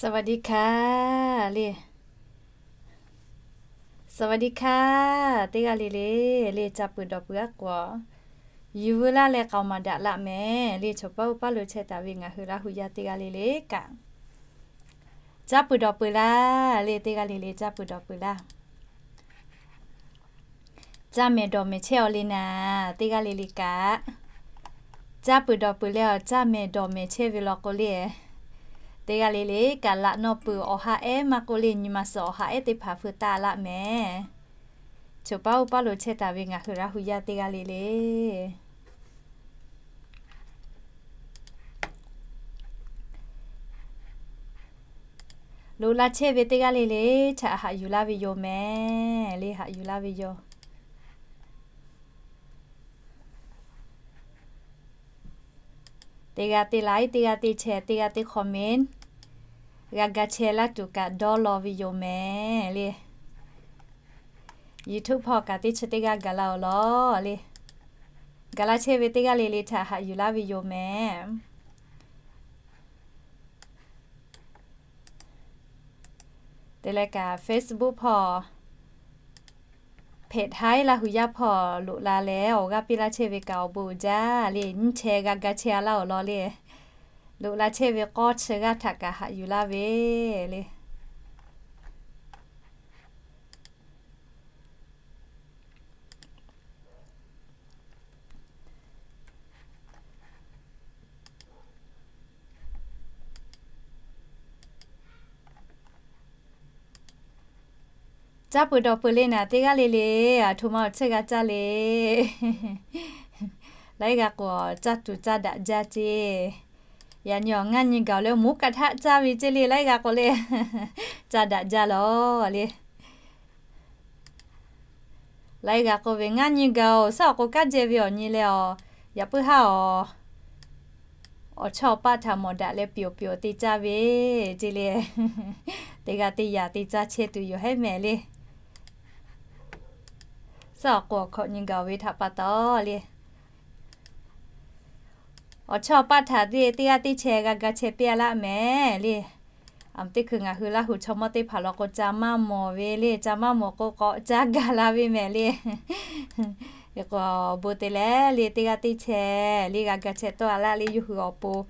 สวัสดีค่ะ le. สวัสดีค่ะ teˇ g'aˇ le le, le ca peuˬ dawˬ peuˬ aˉ k'o, yuˬ veu laˇ leh k'aoˍ maˍ daꞈ laˇ mehˍ le. Chaw paˉ uˉ paˉ lo chehˇ taˍ ve ngaˬ hui Laˇ hu yaˇ teˇ g'aˇ le le kaꞈ, ca peuˬ dawˬ peuˬ laˇ le. Teˇ g'aˇ le le ca peuˬ dawˬ peuˬ laˇ. Ca mehˍ dawˬ mehˍ chehˇ aw le naˍ, teˇ g'aˇ le le kaꞈ, ca peuˬ dawˬ peuˬ leh awˬ ca mehˍ dawˬ mehˍ chehˇ ve law k'o le, teˇ g'aˇ le le kaꞈ laꞈ naw peuˬ awˬ ha ehˉ maˇ k'oˆ le, nyi ma suhˍ awˬ ha ehˉ teˇ hpaˍ feu taˆ laˇ mehˍ. Chaw paˉ uˉ paˉ lo chehˇ taˍ ve ngaˬ hui Laˇ hu yaˇ teˇ g'aˇ le le, loꞈ la chehˇ ve teˇ g'aˇ le le htaꞈ haꞈ yuˬ laˇ ve yoˬ mehˍ le. Haꞈ yuˬ laˇ ve yoˬ. Teˇ g'aˇ teˇ like, teˇ g'aˇ teˇ share, teˇ g'aˇ teˇ comment g'a ga chehˇ laˇ tuˬ kaꞈ dawˇ law ve yoˬ mehˍ le. YouTube hpawˇ kaꞈ teˇ chi teˇ g'aˇ gaˬ la awˬ lawn le. Gaˬ la chehˇ ve teˇ g'aˇ le le htaꞈ haꞈ yuˬ laˇ ve yoˬ mehˍ. Te leh kaꞈ Facebook hpawˇ, page haiˉ Laˇ hu yaˇ hpawˇ loꞈ la leh awˬ g'aˇ piˇ laˇ chehˇ ve kaꞈ awˬ bon uiˍ jaˇ le. Nyiˇ chehˇ g'a ga chehˇ a laˇ awˬ lawn le. Loꞈ la chehˇ ve k'awˇ chi g'aˇ htaꞈ kaꞈ haꞈ yuˬ laˇ ve le. Ca peuˬ dawˬ peuˬ le naˍ, teˇ g'aˇ le le, aˬ htoꞈ ma awˬ tsuhˇ g'a caˇ le. Laiˉ g'aˇ k'o, caˇ tuˬ caˇ daꞈ jaˇ ceˇ. Yaꞈ nyi awˬ ngaˇ nyi gaˬ-oˬ leh mvuhˇ kaꞈ htaˆ caˇ ve ceˇ le, laiˉ g'aˇ k'o le. Caˇ daꞈ jaˇ lawˬ le. Laiˉ g'aˇ k'oˆ ve, ngaˇ nyi gaˬ-oˬ, suhˉ awˬ k'o kanˉ jehˇ ve awˬ nyi leh awˬ, yaꞈ puiˉ haˉ awˬ, awˬ chawˇ paˆ htaꞈ mawˬ daꞈ leh pyawˬ pyawˬ te caˇ ve ceˇ le. Teˇ g'aˇ teˇ yaꞈ te caˇ chehˇ tuˬ yoˬ hehˉ mehˍ le. Suhˉ awˬ k'o awˬ hkawꞈ nyi gaˬ-oˬ ve htaꞈ pa taw le. Awˬ chawˇ paˆ htaꞈ teˇ g'aˇ teˇ share g'a ga chehˇ piˇ a laˇ mehˍ le. Aˬ, teˇ hkui ngaˬ hui Laˇ hu chaw mawˇ teˇ hpaˍ law k'o ca maˇ mawˬ ve le, ca maˇ mawˬ k'o k'awꞈ caˇ gaˬ la ve mehˍ le. K'o, bon te leh le teˇ g'aˇ teˇ share le g'a ga chehˇ tawˆ a laˇ le, yawˇ hui awˬ pon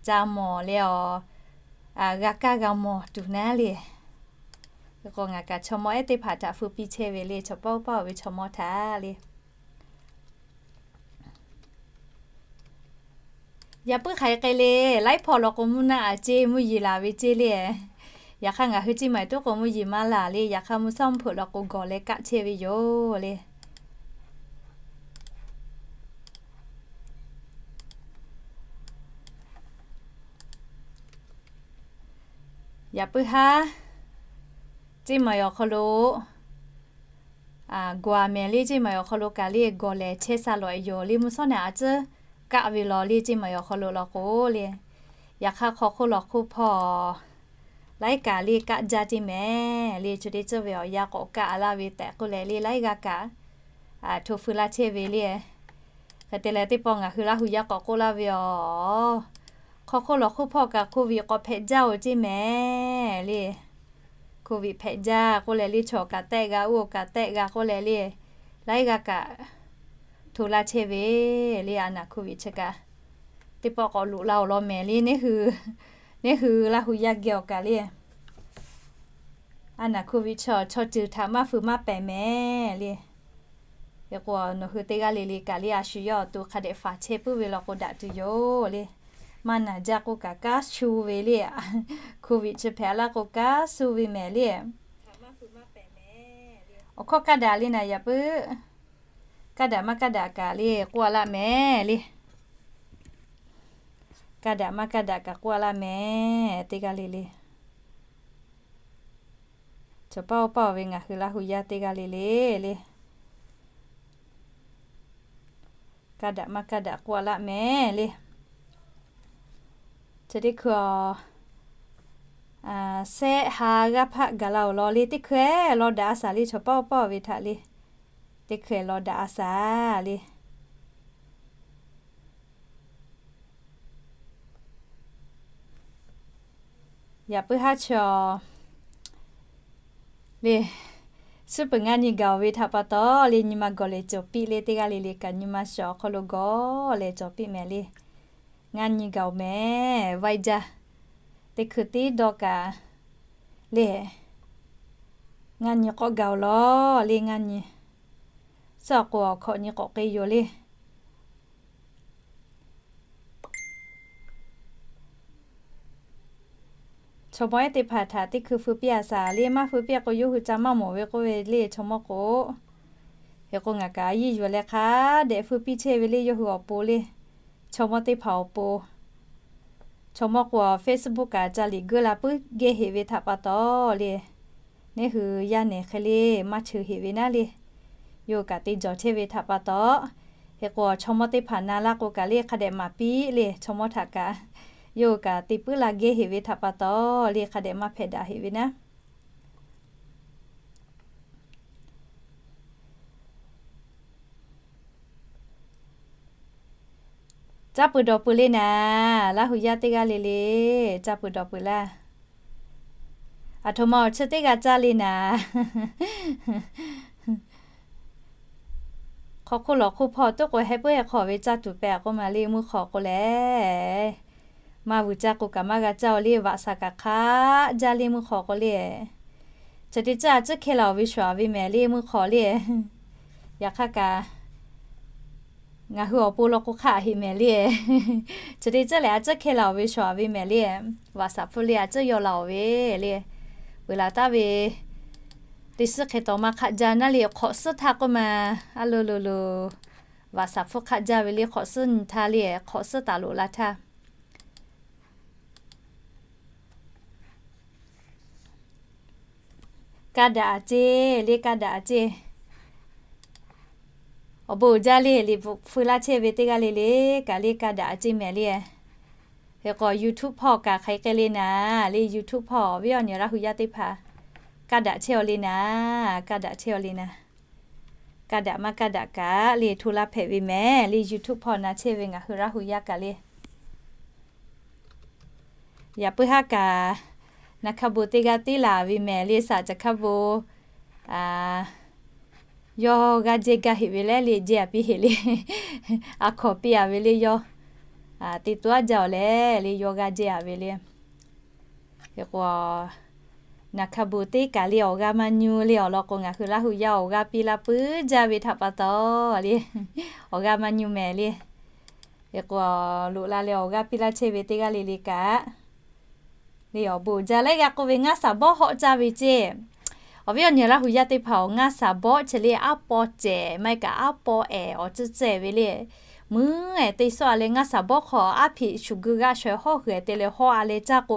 ca mawˬ leh awˬ, g'a kaˇ g'a mawˬ tuˬ naˉ le. K'o, ngaˬ kaꞈ chaw mawˇ ehˉ teˇ hpaˍ htaꞈ feu piˇ chehˇ ve le, chaw paˉ paˇ ve chaw mawˇ htaꞈ le. Yaꞈ puiˉ hk'aˬ hk'e le, laiˉ hpawˇ law k'o mvuhˇ naˆ a ceˇ, mvuhˇ yeˬ laˬ ve ceˇ le. Yaꞈ hk'aˇ ngaˬ hui Ceˇ maˬ tuˉ k'o mvuhˇ yeˬ maˇ laˬ le, yaꞈ hk'aˇ mvuhˇ sawˉ mvuhˇ hpeuꞈ law k'o gawˬ leh kaˆ chehˇ ve yoˬ le. Yaꞈ puiˉ haˉ, Ceˇ maˬ awˬ hk'aw lo gawˬ a mehˍ le, Ceˇ maˬ awˬ hk'aw lo kaꞈ le gawˬ lehˬ chehˇ sha lawꞈ yoˬ le, mvuhˇ sawˉ naꞈ a tcuhˉ kaˆ ve law le, Ceˇ maˬ awˬ hk'aw lo law k'o le. Yaꞈ hk'aˇ hk'aw hk'oˆ lawˬ hk'oˆ hpawˇ laiˉ kaꞈ le kaˆ jaˇ ceˇ mehˍ le, chi teˇ ceuˬ ve awˬ yanˇ k'awꞈ kaˆ a laˇ ve tehꞈ k'oˆ leh le, laiˉ g'aˇ kaꞈ hto feu laˇ chehˇ ve le. Hk'e te leh teˇ pawˆ ngaˬ hui Laˇ hu yaˇ k'awꞈ k'oˆ laˇ ve aˬ, hk'aw hk'oˆ lawˬ hk'oˆ hpawˇ kaꞈ COVID k'awꞈ hpehꞈ jaˇ-oˬ ceˇ mehˍ le. COVID hpehꞈ jaˇ k'oˆ leh le, chaw kaꞈ tehˆ g'a, oˇ kaꞈ tehˆ g'a k'oˆ leh le, laiˉ g'aˇ kaꞈ hto laˇ chehˇ ve le. A naˬ COVID chi kaꞈ teˇ pawˆ k'awꞈ loꞈ la awˬ lawn mehˍ le. Neˇ hui Laˇ hu yaˇ geh awˬ kaꞈ le, a naˬ COVID chi chaw ceuˬ htaꞈ maˇ feu maˇ pehˍ mehˍ le. Hk'e k'o, nawˬ hui teˇ g'aˇ le le kaꞈ le a shu yawˇ awˬ to hk'a dehꞈ faˍ chehˇ puiˉ ve law k'o daꞈ tuˬ yoˬ le. Maˇ naˬ jaˇ k'oˆ kaꞈ kanˉ shu ve le. COVID chi hpehꞈ laˇ k'o kanˉ shu ve mehˍ le. Awˬ hkawˇ kaˇ daꞈ le naˬ, yaꞈ puiˉ kaˇ daꞈ maˇ kaˇ daꞈ kaꞈ le k'oˆ a laˇ mehˍ le. Kaˇ daꞈ maˇ kaˇ daꞈ kaꞈ k'oˆ a laˇ mehˍ, teˇ g'aˇ le le. Chaw paˇ oˇ paˇ ve ngaˬ hui Laˇ hu yaˇ teˇ g'aˇ le le le, kaˇ daꞈ maˇ kaˇ daꞈ k'oˆ a laˇ mehˍ le. Chi teˇ hkui a, sehˆ ha g'aˇ hpaˆ gaˬ la awˬ lawn le, teˇ hkui law daꞈ a shaˍ le, chaw paˇ oˇ paˇ ve htaꞈ le, teˇ hkui law daꞈ a shaˍ le. Yaꞈ puiˉ haˉ chaw le, suhˉ peuˬ ngaˇ nyi gaˬ-oˬ ve htaꞈ pa taw le, nyi ma gawˬ lehˬ cawˬ piˇ le, teˇ g'aˇ le le kaꞈ nyi ma shawˍ awˬ hk'aw lo gawˬ lehˬ cawˬ piˇ mehˍ le. Ngaˇ nyi gaˬ-oˬ mehˍ, vaiˇ jaˇ. Teˇ hkui tiˉ dawˇ kaꞈ le, ngaˇ nyi k'awꞈ gaˬ-oˬ lawˬ le, ngaˇ nyi. Suhˉ awˬ k'o awˬ hkawꞈ nyi k'awꞈ k'e yoˬ le. Chaw mawˇ ehˉ teˇ hpaˍ htaꞈ teˇ hkui feu piˇ a shaˍ le, maˇ feu piˇ k'o yawˇ hui ca maˇ mawˬ ve k'oˆ ve le chaw mawˇ k'o. Hk'e k'o ngaˬ kaꞈ a yiˇ yuˬ leh hk'a dehꞈ feu piˇ chehˇ ve le yawˇ hui awˬ pon le. Chaw mawˇ teˇ hpaˍ awˬ pon, chaw mawˇ k'o Facebook kaꞈ ca liꞈ geuˆ la puiˉ gehˇ heꞈ ve htaꞈ pa taw le, neˇ hui yaˇ nehˬ hk'e le maˇ cheu heꞈ ve naˉ le. Yawˇ hui kaꞈ te jawˬ chehˇ ve htaꞈ pa taw, hk'e k'o chaw mawˇ teˇ hpaˍ na laˇ k'o kaꞈ le hk'a dehꞈ maˍ piˇ le, chaw mawˇ htaꞈ kaꞈ yawˇ hui kaꞈ te puiˉ la gehˇ heꞈ ve htaꞈ pa taw le hk'a dehꞈ maˇ hpehꞈ daꞈ heꞈ ve naˉ. Caˇ peuˬ dawˬ peuˬ le naˍ, Laˇ hu yaˇ teˇ g'aˇ le le, caˇ peuˬ dawˬ peuˬ laˇ. Aˬ htoꞈ ma awˬ chi teˇ g'aˇ caˇ le naˍ. Hk'aw hk'oˆ lawˬ hk'oˆ hpawˇ toˉ k'o heh puiˉ heh hk'aw ve caˇ tuˬ pehˍ k'oˆ ma le mvuhˇ hk'aw k'o lehˬ. Maˇ vuiˬ caˇ k'o kaꞈ maˇ g'a caˇ-oˬ le, vaꞈ shaˍ kaꞈ hk'aˆ jaˇ le mvuhˇ hk'aw k'o le. Chi teˇ ceuˬ a ciˉ hkeh la-oˬ ve shuˍ a ve mehˍ le mvuhˇ hk'aw le. Yaꞈ hk'aˇ kaꞈ ngaˬ hui awˬ pon law k'o hk'aˆ heꞈ mehˍ le. Chi teˇ ceuˬ lehˬ a ciˉ hkeh la-oˬ ve shuˍ a ve mehˍ le. Vaꞈ shaˍ hpfuhˇ le a ciˉ yaw la-oˬ ve le. Peuˬ laˬ taˍ ve teˇ suhˉ hk'e tawˍ ma hk'aˆ jaˇ naˉ le, hk'awꞈ suhˉ htaˇ k'oˆ ma. A lo lo lo, vaꞈ shaˍ hpfuhˇ hk'aˆ jaˇ ve le, hk'awꞈ suhˉ nyi htaˇ le, hk'awꞈ suhˉ taˍ loꞈ la htaˇ. Kaˇ daꞈ a ceˇ le, kaˇ daꞈ a ceˇ. Awˬ bon uiˍ jaˇ le, liꞈ bvuhꞈ feu laˇ chehˇ ve teˇ g'aˇ le le kaꞈ le kaˇ daꞈ a ceˇ mehˍ le. Hk'e k'o YouTube hpawˇ kaꞈ hk'aˬ hk'e le naˍ le, YouTube hpawˇ awˬ viˉ awˬ nyi Laˇ hu yaˇ teˇ hpaˍ kaˇ daꞈ chehˇ-aw le naˍ, kaˇ daꞈ chehˇ-aw le naˍ. Kaˇ daꞈ maˇ kaˇ daꞈ kaꞈ le hto laˇ hpehꞈ ve mehˍ le, YouTube hpawˇ na chehˇ ve ngaˬ hui Laˇ hu yaˇ kaꞈ le. Yaꞈ puiˉ haˉ kaꞈ, naˍ hkaˇ bon teˇ g'aˇ teˇ laˬ ve mehˍ le, shaˍ caˬ hkaˇ bon yawˇ g'aˇ jehˇ gaˇ heꞈ ve leh le, jehˇ a piˇ heꞈ le. A hkawˍ piˇ a ve le yawˇ. Te to aˉ jaˇ-oˬ leh le, yawˇ g'aˇ jehˇ a ve le. Hk'e k'o, naˍ hkaˇ bon teˇ kaˬ le awˬ g'aˇ maˇ nyu le awˬ lawn k'o, ngaˬ hui Laˇ hu yaˇ awˬ g'aˇ piˇ laˇ puiˉ jaˇ ve htaꞈ pa taw le, awˬ g'aˇ maˇ nyu mehˍ le. Hk'e k'o, loꞈ la leh awˬ g'aˇ piˇ laˇ chehˇ ve teˇ g'aˇ le le kaꞈ le awˬ bon uiˍ jaˇ leh g'a k'oˆ ve ngaˇ shaˍ bawˆ hawˆ caˇ ve ceˇ. Awˬ viˉ awˬ nyi Laˇ hu yaˇ teˇ hpaˍ-oˬ, ngaˇ shaˍ bawˆ chi le aˉ paw cehˬ maˇ heˆ kaꞈ aˉ paw ehˍ awˬ tcuhˉ tcuhˉ ve le. Meuˉ ehˍ te sawˆ a leh ngaˇ shaˍ bawˆ hk'aw aˉ hpiꞈ shuˍ geu g'aˆ shaw-e hawˉ hui ehˍ te leh hawˆ a leh caˇ k'o,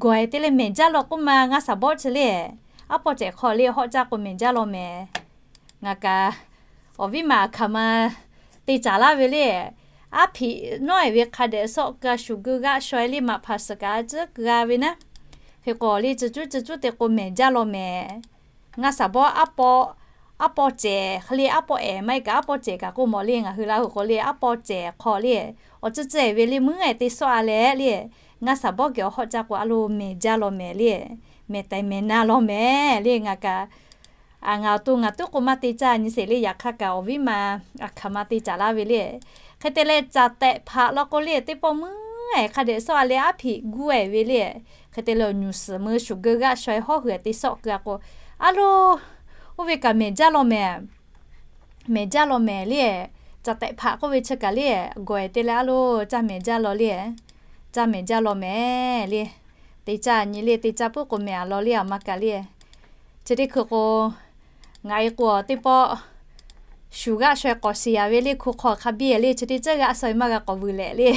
gawˬ ehˍ te leh mehˍ jaˇ law k'oˆ ma ngaˇ shaˍ bawˆ chi le. Aˉ paw cehˬ hk'aw le hawˆ caˇ k'o mehˍ jaˇ law mehˍ. Ngaˬ kaꞈ awˬ viˉ ma aˬ hkaˍ ma te caˍ laˇ ve le. Aˉ hpiꞈ nawˉ ehˍ ve hk'a dehꞈ sawˆ keu a shuˍ geu g'aˆ shaw-e le maꞈ hpaˍ suhˍ kaꞈ a ciˉ keu a ve naˉ. Hk'e k'o le, ci cuˉ ci cuˉ te k'o mehˍ jaˇ law mehˍ. Ngaˇ shaˍ bawˆ aˉ paw cehˬ hk'e le, aˉ paw ehˍ maˇ heˆ kaꞈ aˉ paw cehˬ kaꞈ k'oˆ mawˬ le, ngaˬ hui Laˇ hu k'o le, aˉ paw cehˬ hk'aw le, awˬ tcuhˉ tcuhˉ ehˍ ve le meuˉ ehˍ te sawˆ a leh le, ngaˇ shaˍ bawˆ geh awˬ hawˆ caˇ k'o a lo mehˍ jaˇ law mehˍ le, mehˍ taiˍ mehˍ na law mehˍ le. Ngaˬ kaꞈ ngaˬ awˬ to ngaˬ tuˉ k'o maˇ te caˇ nyi sheˍ le, yaꞈ hk'aˇ kaꞈ awˬ viˉ ma aˬ hkaˍ ma te caˍ laˇ ve le. Hk'e te leh caˬ tehꞈ hpaꞈ law k'o le, teˇ pawˆ meuˉ ehˍ hk'a dehꞈ sawˆ a leh aˉ hpiꞈ guˇ ehˍ ve le. Hk'e te leh awˬ nyuˬ suhˍ meuˇ shuˍ geu g'aˆ shaw-e hawˉ hui ehˍ te sawˆ keu a k'o, a lo, oˇ ve kaꞈ mehˍ jaˇ law mehˍ. Mehˍ jaˇ law mehˍ le. Caˬ tehꞈ hpaꞈ k'oˆ ve chi kaꞈ le, gawˬ ehˍ te leh a lo, caˇ mehˍ jaˇ law le. Caˇ mehˍ jaˇ law mehˍ le. Te caˇ nyi le, te caˇ puiˉ k'o mehˍ a law le, aˬ ma kaꞈ le. Chi teˇ hkui k'o, ngaˬ e k'o teˇ pawˆ shuˍ g'aˆ shaw-e k'awꞈ shiˍ a ve le, hko hk'aw hk'a biˇ le, chi teˇ ceuˬ g'aˆ shaw-e maˇ g'a k'awꞈ vuiˬ lehˬ le.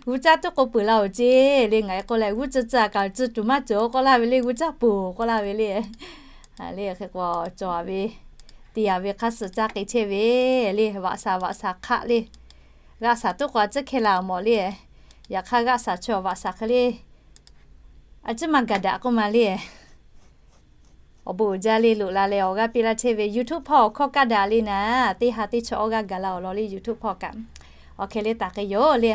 G'uˇ caˇ tuˉ k'o peuˬ la-oˬ ceˇ le, ngaˬ e k'o leh g'uˇ ceuˬ ceuˬ kaꞈ tcuh tuˬ maˇ cawˬ k'oˆ laˇ ve le, g'uˇ caˇ peuˬ k'oˆ laˇ ve le. Le hk'e k'o cawˬ a ve, te a ve hk'a suh caˇ k'ai chehˇ ve le, vaꞈ shaˍ vaꞈ shaˍ hk'aˆ le. G'aˆ shaˍ tuˉ k'o a ciˉ hkeh la-oˬ mawˬ le. Yaꞈ hk'aˇ g'aˆ shaˍ chi vaꞈ shaˍ hk'e le, a ciˉ maˇ gaˬ daꞈ k'oˆ ma le. Awˬ bon uiˍ jaˇ le, loꞈ la leh awˬ g'aˇ piˇ laˇ chehˇ ve YouTube hpawˇ awˬ hkawˇ kaˇ daꞈ le naˍ, teˇ ha teˇ chi awˇ g'aˇ gaˬ la awˬ lawn le YouTube hpawˇ kaꞈ. Awˬ hkeh le taˍ k'ai yoˬ le.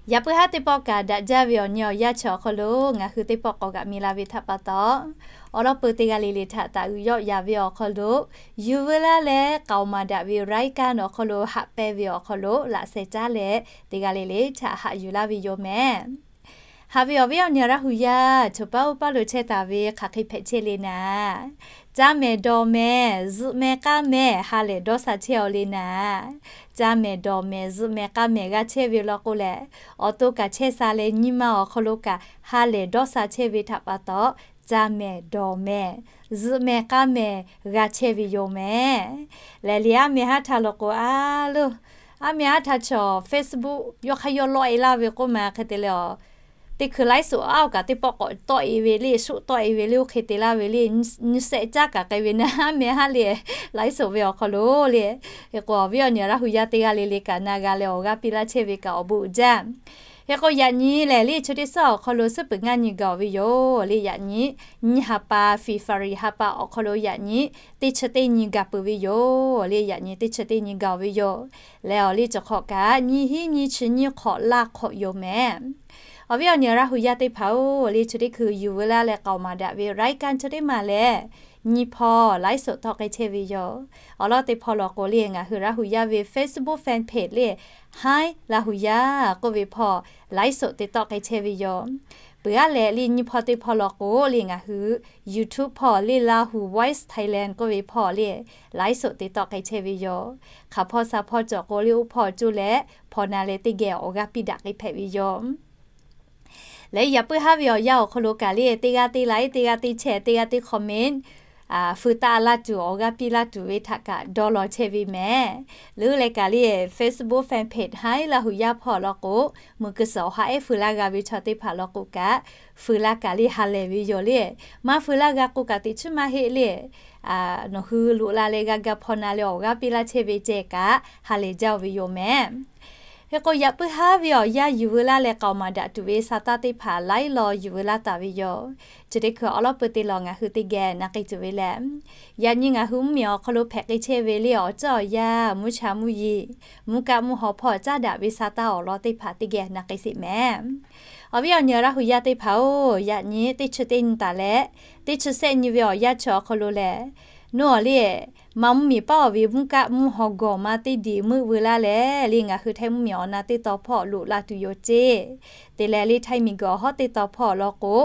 Yaꞈ puiˉ haˉ teˇ pawˆ kaꞈ daꞈ jaˇ ve awˬ nyi awˬ yanˇ chi awˬ hk'aw lo ngaˬ hui teˇ pawˆ k'awꞈ g'aꞈ mi la ve htaꞈ pa taw, awˬ lawn peuˬ teˇ g'aˇ le le htaꞈ taˍ uiˍ yawˆ yaˍ ve awˬ hk'aw lo, yuˬ veu laˇ leh k'aoˍ maˍ daꞈ ve รายการ awˬ hk'aw lo haꞈ pehnˇ ve awˬ hk'aw lo laꞈ sheh caˉ leh teˇ g'aˇ le le htaꞈ haꞈ yuˬ laˇ ve yoˬ mehˍ. Haꞈ ve awˬ viˉ awˬ nyi Laˇ hu yaˇ, choˬ paˉ oˇ paˉ lo chehˇ taˍ ve hk'aˬ hk'e hpehꞈ chehˇ le naˍ, caˇ mehˍ dawˬ mehˍ zuhꞈ mehˍ k'aˇ mehˍ ha lehˬ dawˇ sha chehˇ aw le naˍ, caˇ mehˍ dawˬ mehˍ zuhꞈ mehˍ k'aˇ mehˍ g'a chehˇ ve law k'o lehˬ, awˬ to kaꞈ chehˇ sha leh nyi ma awˬ hk'aw lo kaꞈ ha lehˬ dawˇ sha chehˇ ve htaꞈ pa taw, caˇ mehˍ dawˬ mehˍ zuhꞈ mehˍ k'aˇ mehˍ g'a chehˇ ve yoˬ mehˍ. Lehˬ liꞈ aˉ meh haˉ htaˇ law k'o a loˬ, aˉ meh haˉ htaˇ chaw Facebook yawˇ hk'aˇ yawˇ lawˆ e laˇ ve k'oˆ ma hk'e te leh a, teˇ hkui ไลฟ์สด aˉ oˬ kaꞈ teˇ pawˆ k'awꞈ tawˆ e ve le, shoˆ tawˆ e ve le, oˇ hk'e te laˇ ve le, nyi shehˆ caˉ kaꞈ k'ai ve naˍ, aˉ meh haˉ le ไลฟ์สด ve awˬ hk'aw lo le. Hk'e k'o awˬ viˉ awˬ nyi Laˇ hu yaˇ teˇ g'aˇ le le kaꞈ na g'a leh awˬ g'aˇ piˇ laˇ chehˇ ve kaꞈ awˬ bon uiˍ jaˇ. Hk'e k'o yaꞈ nyi lehˬ le chi teˇ suhˉ awˬ hk'aw lo suhˉ peuˬ ngaˇ nyi gaˬ ve yoˬ le. Yaꞈ nyi nyi ha pa February ha pa awˬ hk'aw lo yaꞈ nyi teˇ chi teˇ nyi gaˬ peuˬ ve yoˬ le. Yaꞈ nyi teˇ chi teˇ nyi gaˬ ve yoˬ. Leh awˬ le cawˬ hk'awꞈ kaꞈ nyi hiˉ nyi chi nyiˇ hk'awꞈ laˇ hk'awꞈ yoˬ mehˍ. Awˬ viˉ awˬ nyi Laˇ hu yaˇ teˇ hpaˍ-oˬ, le chi teˇ hkui yuˬ veu laˇ leh k'aoˍ maˍ daꞈ ve รายการ chi teˇ maˬ lehˬ, nyi hpawˇ ไลฟ์สด tawˆ k'ai chehˇ ve yoˬ. Awˬ lawn teˇ hpawˇ law k'o le ngaˬ hui Laˇ hu yaˇ ve Facebook fan page le, Hi Laˇ hu yaˇ k'oˆ ve hpawˇ ไลฟ์สด te tawˆ k'ai chehˇ ve yoˬ. Peuˬ aˉ leh le nyi hpawˇ teˇ hpawˇ law k'o le ngaˬ hui YouTube hpawˇ le Laˇ hu Voice Thailand k'oˆ ve hpawˇ le ไลฟ์สด te tawˆ k'ai chehˇ ve yoˬ. Hk'aˬ hpawˇ sha hpawˇ cawˬ k'o le oˇ hpawˇ coˇ leh hpaw na leh teˇ geh awˬ g'aˇ piˇ daꞈ k'ai hpehꞈ ve yoˬ. Leh yaꞈ puiˉ haˉ ve awˬ yanˇ awˬ hk'aw lo kaꞈ le teˇ g'aˇ teˇ laiˉ teˇ g'aˇ teˇ chehˇ teˇ g'aˇ teˇ comment feu taˆ laˇ tuˬ awˬ g'aˇ piˇ laˇ tuˬ ve htaꞈ kaꞈ dawˇ law chehˇ ve mehˍ. Leuˉ leh kaꞈ le Facebook fan page Hi Laˇ hu yaˇ hpawˇ law k'o, muiˬ keu suhˍ awˬ ha ehˉ feu laˇ g'a ve chaw teˇ hpaˍ law k'o kaꞈ, feu laˇ kaꞈ le ha lehˬ ve yoˬ le. Maˇ feu laˇ g'a k'o kaꞈ teꞈ chiˉ maˇ heˆ le. Nawˬ hui loꞈ la leh g'a ga hpaw na leh awˬ g'aˇ piˇ laˇ chehˇ ve ceh kaꞈ ha lehˬ jaˇ-oˬ ve yoˬ mehˍ. Hk'e k'o yaꞈ puiˉ haˉ ve awˬ yanˇ yuˬ veu laˇ leh k'aoˍ maˍ daꞈ tuˬ ve sa taˇ teˇ hpaˍ laiˉ law yuˬ veu laˇ taˍ ve yoˬ. Chi teˇ hkui awˬ lawn peuˬ te lawˬ ngaˬ hui teˇ geh na k'ai tuˬ ve lehˬ, yaꞈ nyi ngaˬ hui mvuhˇmiˬ awˬ hk'aw lo hpehꞈ k'ai chehˇ ve le awˬ ceuˬ awˬ yanˇ mvuhˇ cha mvuhˇ yeˬ, mvuhˇ kaˆ mvuhˇ haw hpawˇ caˉ daꞈ ve sa taˇ awˬ lawn teˇ hpaˍ teˇ geh na k'ai sheˍ mehˍ. Awˬ viˉ awˬ nyi Laˇ hu yaˇ teˇ hpaˍ-oˬ, yaꞈ nyi teˇ chi teˇ nyi taˍ leh teˇ chi shehˆ nyi ve awˬ yanˇ chi awˬ hk'aw lo lehˬ, nawˬ le maˇ mvuhˇmiˬ paˉ-oˬ ve mvuhˇ kaˆ mvuhˇ haw gawˬ ma teˇ diˬ meuˆ veu laˇ leh le ngaˬ hui Htaiˇ mvuhˇmiˬ awˬ na teˇ taw hpawˇ loꞈ la tuˬ yoˬ ceˇ. Te leh le Htaiˇ miˬguiˬ awˬ hawˉ teˇ taw hpawˇ law k'o,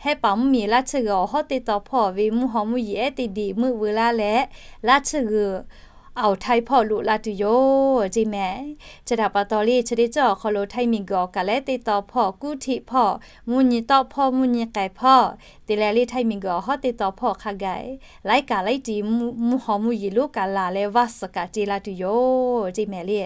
Hehˉ paˍ mvuhˇmiˬ laˇ tsuhˇ g'uiˬ awˬ hawˉ teˇ taw hpawˇ ve mvuhˇ haw mvuhˇ yeˬ ehˉ teˇ diˬ meuˆ veu laˇ leh, laˇ tsuhˇ g'uiˬ awˬ Htaiˇ hpawˇ loꞈ la tuˬ yoˬ ceˇ mehˍ. Chi htaꞈ pa taw le chi teˇ ceuˬ awˬ hk'aw lo Htaiˇ miˬguiˬ awˬ kaˍ lehˉ teˇ taw hpawˇ kuˉ htiˆ hpawˇ mvuhˇ nyi tawˆ hpawˇ mvuhˇ nyi k'ehˬ hpawˇ, te leh le Htaiˇ miˬguiˬ awˬ hawˉ teˇ taw hpawˇ hk'a gaˬ laiˉ kaꞈ laiˉ ti mvuhˇ haw mvuhˇ yeˬ lonˉ kaꞈ laˬ leh vaˇ suhˍ kaꞈ te la tuˬ yoˬ ceˇ mehˍ le.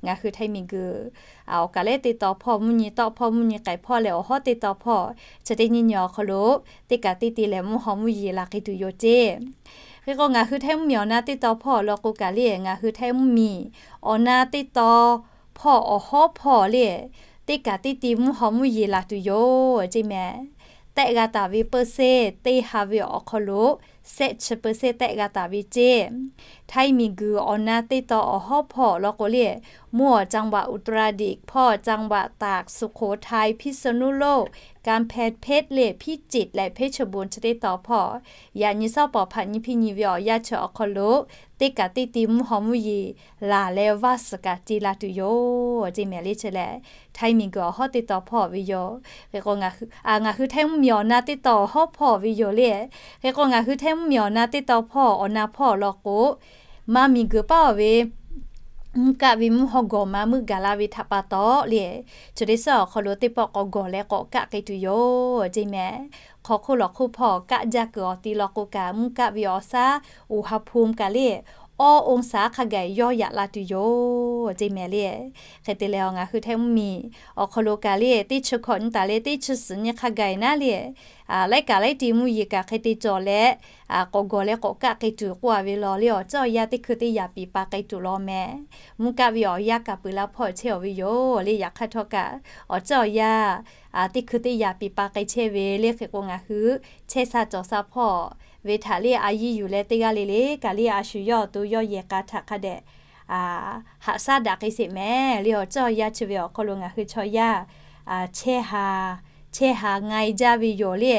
Ngaˬ hui Htaiˇ miˬguiˬ awˬ kaˍ lehˉ teˇ taw hpawˇ mvuhˇ nyi tawˆ hpawˇ mvuhˇ nyi k'ehˬ hpawˇ leh awˬ hawˉ teˇ taw hpawˇ chi teˇ nyi nyi awˬ hk'aw lo teˇ kaꞈ teˇ ti lehˬ mvuhˇ haw mvuhˇ yeˬ laˬ k'ai tuˬ yoˬ ceˇ. Hk'e k'o ngaˬ hui Htaiˇ mvuhˇmiˬ awˬ na teˇ taw hpawˇ law k'o kaꞈ le ngaˬ hui Htaiˇ mvuhˇmiˬ awˬ na teˇ taw hpawˇ awˬ hawˉ hpawˇ le teˇ kaꞈ teˇ ti mvuhˇ haw mvuhˇ yeˬ laˬ tuˬ yoˬ ceˇ mehˍ. Tehˆ g'a taˍ ve เปอร์เซ็นต์ teˇ ha ve awˬ hk'aw lo shehˆ chi เปอร์เซ็นต์ tehˆ g'a taˍ ve ceˇ. Htaiˇ miˬguiˬ awˬ na teˇ taw awˬ hawˉ hpawˇ law k'o le, mvuhˇ awˬ จังหวัดอุตรดิตถ์ hpawˇ จังหวัดตาก สุโขทัย พิษณุโลก กำแพงเพชร le พิจิตร leh เพชรบูรณ์ chi teˇ taw hpawˇ, yaꞈ nyi sawˉ pawˍ hpaꞈ nyi hpiˇ nyi ve awˬ yanˇ chi awˬ hk'aw lo teˇ kaꞈ teˇ ti mvuhˇ haw mvuhˇ yeˬ laˬ leh vaˇ suhˍ kaꞈ te la tuˬ yoˬ ceˇ mehˍ le. Chi lehˬ Htaiˇ miˬguiˬ awˬ hawˉ teˇ taw hpawˇ ve yoˬ. Hk'e k'o ngaˬ hui Htaiˇ mvuhˇmiˬ awˬ na teˇ taw awˬ hawˉ hpawˇ ve yoˬ le. Hk'e k'o ngaˬ hui Htaiˇ mvuhˇmiˬ awˬ na teˇ taw hpawˇ awˬ na hpawˇ law k'o, maˇ miˬguiˬ paˉ-oˬ ve mvuhˇ kaˆ ve mvuhˇ haw gawˬ ma meuˆ gaˬ la ve htaꞈ pa taw le, chi teˇ suhˉ awˬ hk'aw lo teˇ pawˆ k'awꞈ gawˬ leh k'awꞈ kaˆ k'ai tuˬ yoˬ ceˇ mehˍ. Hk'aw hk'oˆ lawˬ hk'oˆ hpawˇ kaˆ jaˇ kuiˬ awˬ ti law k'o kaꞈ mvuhˇ kaˆ ve awˬ shaˉ อุณหภูมิ kaꞈ le awˇ องศา hk'a gaˬ yawˇ yaꞈ la tuˬ yoˬ ceˇ mehˍ le. Hk'e te leh ngaˬ hui Htaiˇ mvuhˇmiˬ awˬ hk'aw lo kaꞈ le teˇ chi hkawꞈ nyi taˍ leh teˇ chi suhˍ nyi hk'a gaˬ naˉ le, laiˉ kaꞈ laiˉ ti mvuhˇ yeˬ kaꞈ hk'e te cawˬ leh k'awꞈ gawˬ leh k'awꞈ kaˆ k'ai tuˬ k'oˆ a ve law le awˬ ceuˬ awˬ yanˇ teˇ hkui teˇ yaꞈ piˍ pa k'ai tuˬ law mehˍ. Mvuhˇ kaˆ ve awˬ yanˇ kaꞈ peuˬ la hpawˇ chehˇ-oˬ ve yoˬ le. Yaꞈ hk'aˇ htawˇ kaꞈ awˬ ceuˬ awˬ yanˇ teˇ hkui teˇ yaꞈ piˍ pa k'ai chehˇ ve le. Hk'e k'o ngaˬ hui chehˇ sha cawˬ sha hpawˇ ve htaꞈ le a yiˇ yuˬ leh teˇ g'aˇ le le kaꞈ le a shu yawˇ awˬ to yawˇ yehˬ k'a htaꞈ hk'a dehꞈ haꞈ shaˉ daꞈ k'ai sheˍ mehˍ le. Awˬ ceuˬ awˬ yanˇ chi ve awˬ hk'aw lo ngaˬ hui chaw yaˇ chehˇ haˍ, chehˇ haˍ nga-e jaˇ ve yoˬ le.